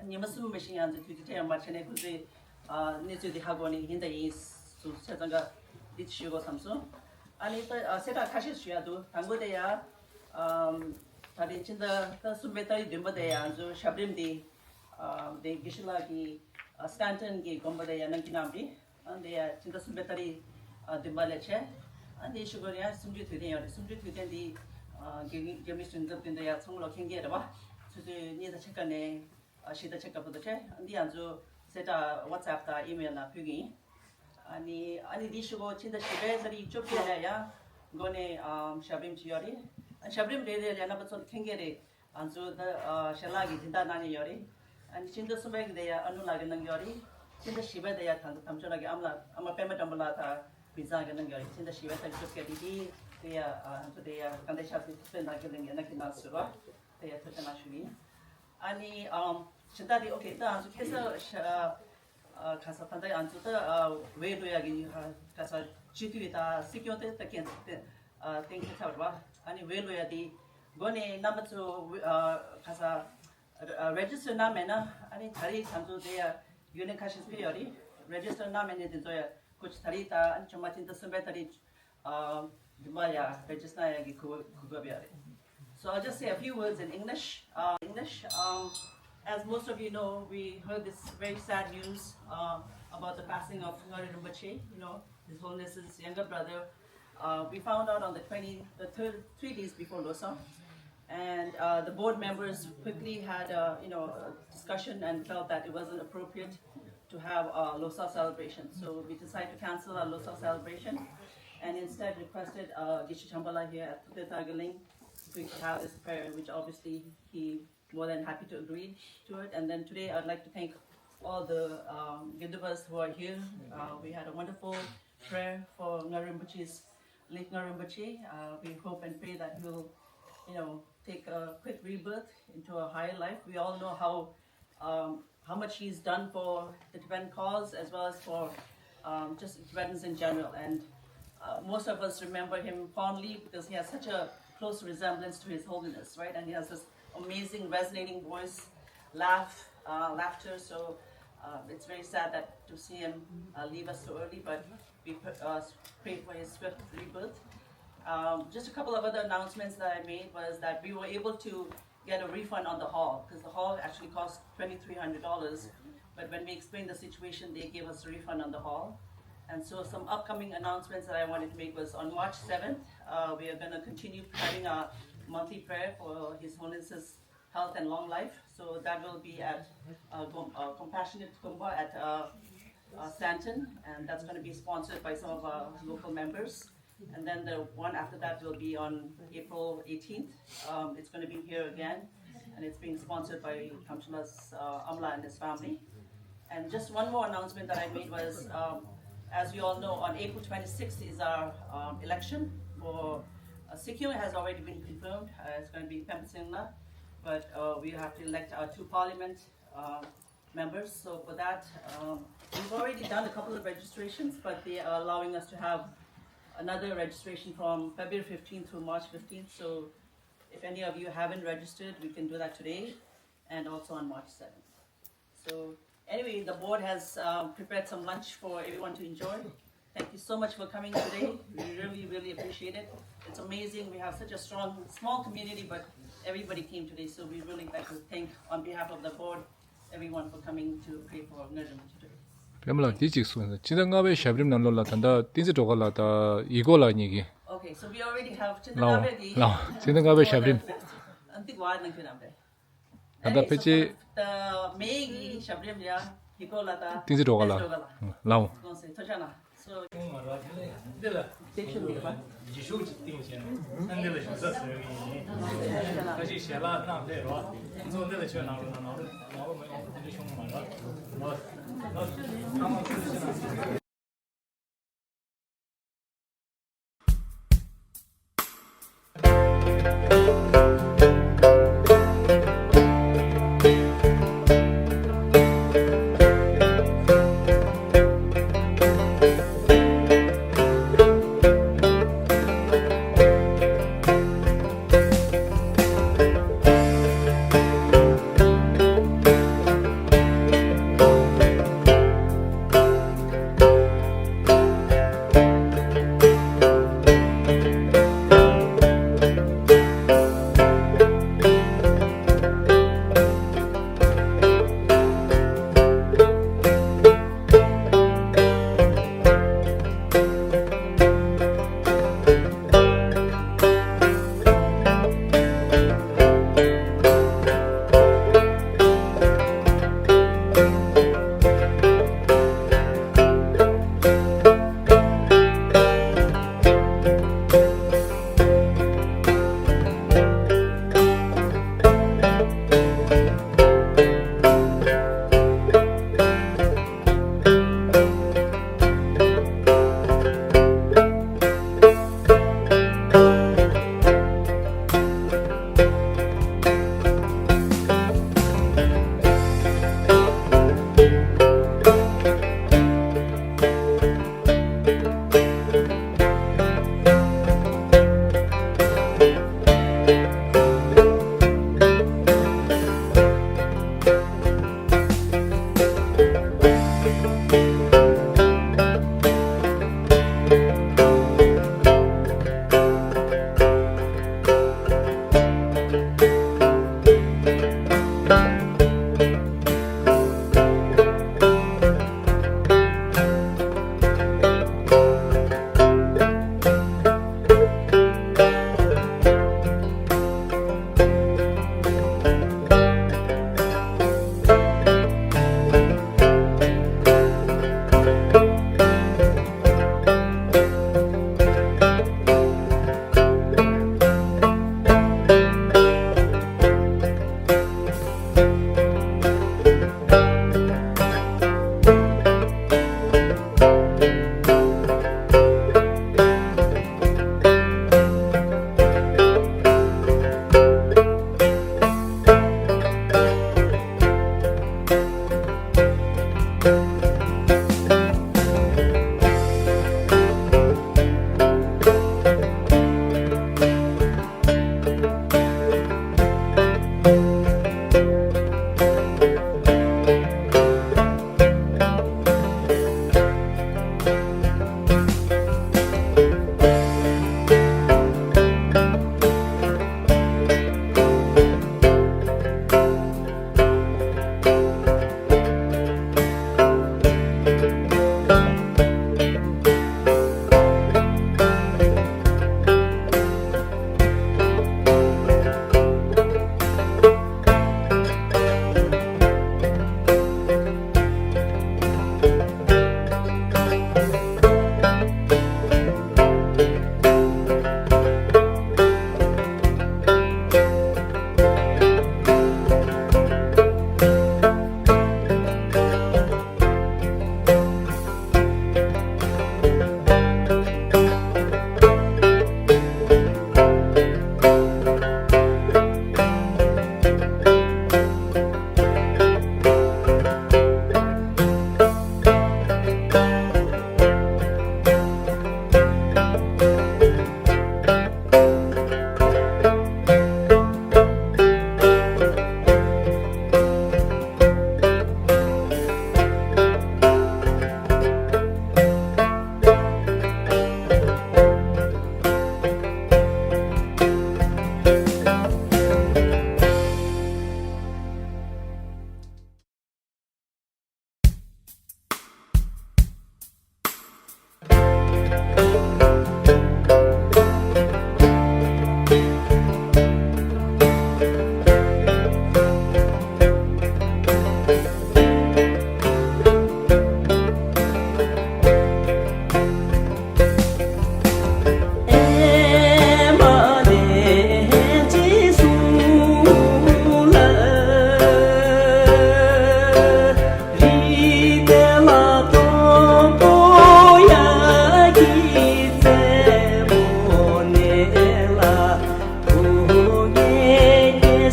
ཉི་མ་གསུམ་མ་ཞིག་ཡང་ཚོ་དུས་ཚོད་ཡང་མ་ཆད་ནས་ཁོ་ཚོས་ཨ་གནས་ཚུལ་འདི་ཧ་གོ་ནས་ཡིན་དང་ཡིན་སུ་ཆ་ཚང་ག་འདི་ཞུ་དགོས་བསམ་སོང་། ཨ་ནི་ད་ཨ་གསལ་བསྒྲགས་ཁ་ཤས་ཞུ་ཡ་འདུག་དང་པོ་དེ་ཡ་ཨམ་ད་རེས་ཕྱི་ཟླ་ད་གསུམ་པའི་ཏ་རིག་བདུན་པ་དེ་ཡ་ང་ཚོ་ཞབས་རིམ་འདི་ཨ་དེ་དགེ་བཤེས་ལགས་ཀྱིས་ཨ་སི་ཊན་ཊོན་གྱི་དགོན་པ་དེ་ཡ་གནང་གི་གནང་བ་རེད། ཨ་འདི་ཡ་ཕྱི་ཟླ་གསུམ་པའི་ཏ་རིག་ཨ་བདུན་པ་ལ་བྱས། ཨ་འདི་ཞུ་དགོས་ཡ་གསུམ་བཅུའི་དུས་སྟོན་ཡོད་རེད། གསུམ་བཅུའི་དུས་སྟོན་འདི་ཨ་རྒྱ་རྒྱ་མི་གཞུང་ཚབ་དེ་འདྲ་ཡ་ཚང་མ་ལོ་མཁྱེན་གྱི་རེད་བ། ཆུ་ཚོད་གཉིས་དང་ཕྱེད་ཀ་ནས་ཨ་བཞི་དང་ཕྱེད་ཀ་བར་དུ་བྱས། ཨ་འདི་ང་ཚོ་གསལ་བསྒྲགས་ཝ་ཊི་སི་ཨེབ་དང་ཨི་མེལ་ནང་ཕུལ་གྱི་ཡིན། ཨ་ནི་ཨ་ནི་འདི་ཞུ་དགོས་ཕྱི་ཟླ་བཞི་པའི་ཏ་རིག་བཅོ་བརྒྱད་ལ་ཡ་འགོ་ནས་ཨ་ཞབས་རིམ་ཅིག་ཡོད་རེད། ཨ་ཞབས་རིམ་རེ་རེ་ལ་ཡ་རྣམ་པ་ཚོ་མཁྱེན་གྱི་རེད། ང་ཚོ་ད་ཨ་ཞལ་ལག་གི་སྦྱིན་བདག་གནང་མཁན་ཡོད་རེད། ཨ་ནི་ཕྱི་ཟླ་གསུམ་པའི་གི་དེ་ཡ་ཨ་ནུ་ལགས་ཀྱིས་གནང་གི་ཡོད་རེད། ཕྱི་ཟླ་བཞི་པའི་དེ་ཡ་ད་ལྟ་དམ་ཆོས་ལགས་ཀྱི་ཨ་མ་ལགས་ཨ་མ་པད་མ་སྒྲོན་པ་ལགས་དང་བི་ཛ་གིས་གནང་གི་ཡོད་རེད། ཕྱི་ཟླ་བཞི་པའི་ཏ་རིག་བཅོ་བརྒྱད་དེ་དེ་དེ་ཡ་ཨ་ང་ཚོ་དེ་ཡ་དགའ་ལྡན་ཤར་རྩེ་ཐུབ་བསྟན་དར་རྒྱས་གླིང་གི་ནང་གི་ནང་ཟུར་བ་དེ་ཡ་ཐུགས་རྗེ་གནང་ཞུ་གི་ཡིན། ཨ་ནི་ཨམ་ཕྱི་ཟླ་དེ་ཨོ་ཁེ་ད་ང་ཚོ་ཁ་སང་ཤ་ཨ་ཁ་སང་ད་ལྟ་ང་ཚོ་ད་ཨ་ཝེ་ལོ་ཡ་གི་ཨ་ཁ་སང་སྤྱི་འཐུས་དང་སྲིད་སྐྱོང་དེ་ད་གན་དེ་ཨ་གཏན་འཁེལ་ཚར་བ་རེད་བ། ཨ་ནི་ཝེ་ལོ་ཡ་དེ་འགོ་ནས་རྣམ་པ་ཚོ་ཝེ་ཨ་ཁ་སང་རེ་ཇི་སི་ཊར་གནང་མེད་ན། ཨ་ནི་ད་རེས་ང་ཚོ་དེ་ཡ་ཡུལ་ལྷན་ཁ་ཤས་ཕེབས་ཡོད་རེད། རེ་ཇི་སི་ཊར་གནང་མེད་ནས་དེ་ཚོ་ཡ་ཁོ་ད་རེས་ད་ཨ་ནི་ཆུང་མ་ཕྱི་ཟླ་གསུམ་པའི་ད་རེས་ཨ་རྗེས་མ་ཡ་རེ་ཇི་སི་ཊར་གནང་ཡ་གི་གོ་གོ་སྐབས་ཡོད་རེད། So I'll just say a few words in English. Uh, English. Um, as most of you know, we heard this very sad news uh, about the passing of Ngari Rinpoche, you know, His Holiness's younger brother. Uh, we found out on the twenty, the third, three days before Losang. And uh, the board members quickly had a, you know, a discussion and felt that it wasn't appropriate to have a Losang celebration. So we decided to cancel our Losang celebration and instead requested uh, Geshe Shambhala here at Thupten Thargeling we could have this prayer, which obviously he more than happy to agree to it. And then today I'd like to thank all the um, Gyudubas who are here. Uh, we had a wonderful prayer for Ngari Rinpoche's, late Ngari Rinpoche. Uh, we hope and pray that he'll, you know, take a quick rebirth into a higher life. We all know how um, how much he's done for the Tibetan cause as well as for um, just Tibetans in general. And uh, most of us remember him fondly because he has such a close resemblance to His Holiness, right? And he has this amazing, resonating voice, laugh, uh, laughter. So uh, it's very sad that to see him uh, leave us so early, but we pr- uh, pray for his swift rebirth. Um, just a couple of other announcements that I made was that we were able to get a refund on the hall because the hall actually cost twenty-three hundred dollars. But when we explained the situation, they gave us a refund on the hall. And so some upcoming announcements that I wanted to make was on March seventh, uh, we are going to continue having our monthly prayer for His Holiness's health and long life. So that will be at uh, Gom- uh, Compassionate Gompa at uh, uh, Santon, and that's going to be sponsored by some of our local members. And then the one after that will be on April eighteenth. Um, it's going to be here again, and it's being sponsored by Kamchala's uh, Amla and his family. And just one more announcement that I made was, um, as we all know, on April twenty-sixth is our um, election for uh, Sikkim has already been confirmed. Uh, it's going to be Pemba Singla, but uh, we have to elect our two parliament uh, members. So for that, um, we've already done a couple of registrations, but they are allowing us to have another registration from February fifteenth through March fifteenth. So if any of you haven't registered, we can do that today and also on March seventh. So anyway, the board has uh, prepared some lunch for everyone to enjoy. Thank you so much for coming today. We really, really appreciate it. It's amazing. We have such a strong, small community, but everybody came today. So we really like to thank, on behalf of the board, everyone for coming to pray for Ngari Rinpoche today. པད་མ་ལགས་འདི་གཅིག་གསུངས་སོང་། ཕྱི་ཟླ་ལྔ་པའི་ཞབས་རིམ་ནང་ལོགས་ལ་ད་ལྟ་བསྟན་འཛིན་སྒྲོལ་དཀར་ལགས་དང་ཡེ་ཀོ་ལགས་གཉིས་ཀྱིས། Okay, so we already have ཕྱི་ཟླ་ལགས་ལྔ་པའི་གི་ལགས་ཕྱི་ཟླ་ལྔ་པའི་ཞབས་རིམ། ཨ་འདི་ག་ནང་ཁྱོད་རང་རེད། ད་ལྟ་ཕལ་ཆེར། མེ་གི་ཞབས་རིམ་ཡ་ཧི་གོ་ལ་ད། བསྟན་འཛིན་སྒྲོལ་དཀར་ལགས། ལའོ། ལགས་སོ། ཐུགས་རྗེ་ཆེ་གནང་། འདི་ལ་ཡིག་ཤུགས་ཅིག་བཏིང་བྱས་ནས་ཨ་འདི་ལ་ཞུ་ས་ཟེར་གི་ཡིན། ཁ་ཅིག་ཞལ་ལག་གནང་སླེབས་རོགས། ང་ཚོ་འདི་ལ་ཆོས་གནང་རོགས་གནང་རོགས་གནང་རོགས་མི་ཡོང་དེ་འདྲ་བྱུང་མ་རེད། ལོ། ལོ། ཚང་མ་ཐུགས་རྗེ་ཆེ་གནང་།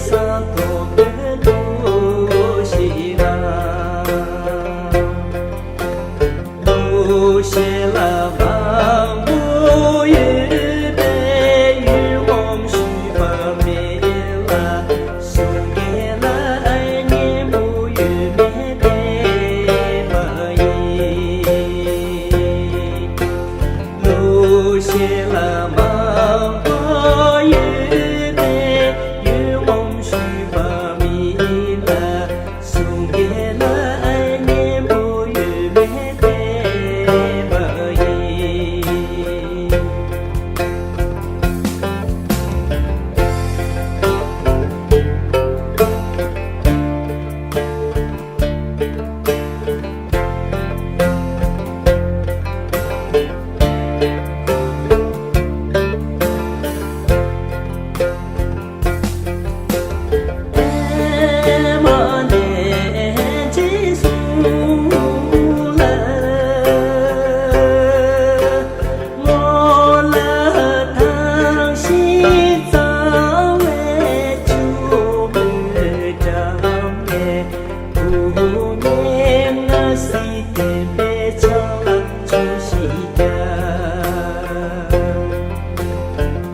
ས་མཐོན་པོའི་ལུགས་ཤིག་ན། ལུགས་ཤིག་ལ་མང་པོ་ཡོད་པའི་ཡུལ་ངོམ་ཞུས་པ་མེད་ལ། གསུང་སྐད་ལ་སྙན་པོ་ཡོད་མེད་དེ་མ་ཡིན། ལུགས་ཤིག་ལ་མང་པོ་ཡོད་པའི་ཡུལ་ངོམ་ཞུས་པ་མེད་ལ། གསུང་སྐད་ལ་སྙན་པོ་ཡོད་མེད་དེ་མ་ཡིན།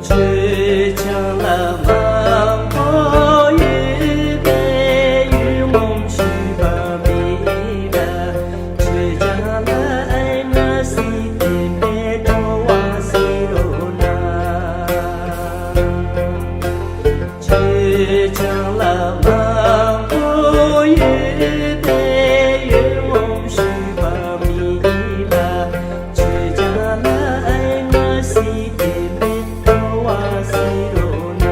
ཆོས་ཆང་ལ་མང་པོ་ཡོད་པའི་ཡུལ་ངོམ་ཞུས་པ་མེད་ལ། ཆོས་ཆང་ལ་ཨེ་མ་སྲིད་དེ་མེད་འགྲོ་བ་སྲིད་རོ་ན། ཆོས་ཆང་ལ་མང་པོ་ཡོད་པའི་ཡུལ་ངོམ་ཞུས་པ་མེད་ལ། ཆོས་ཆང་ལ་ཨེ་མ་སྲིད་དེ་མེད་འགྲོ་བ་སྲིད་རོ་ན།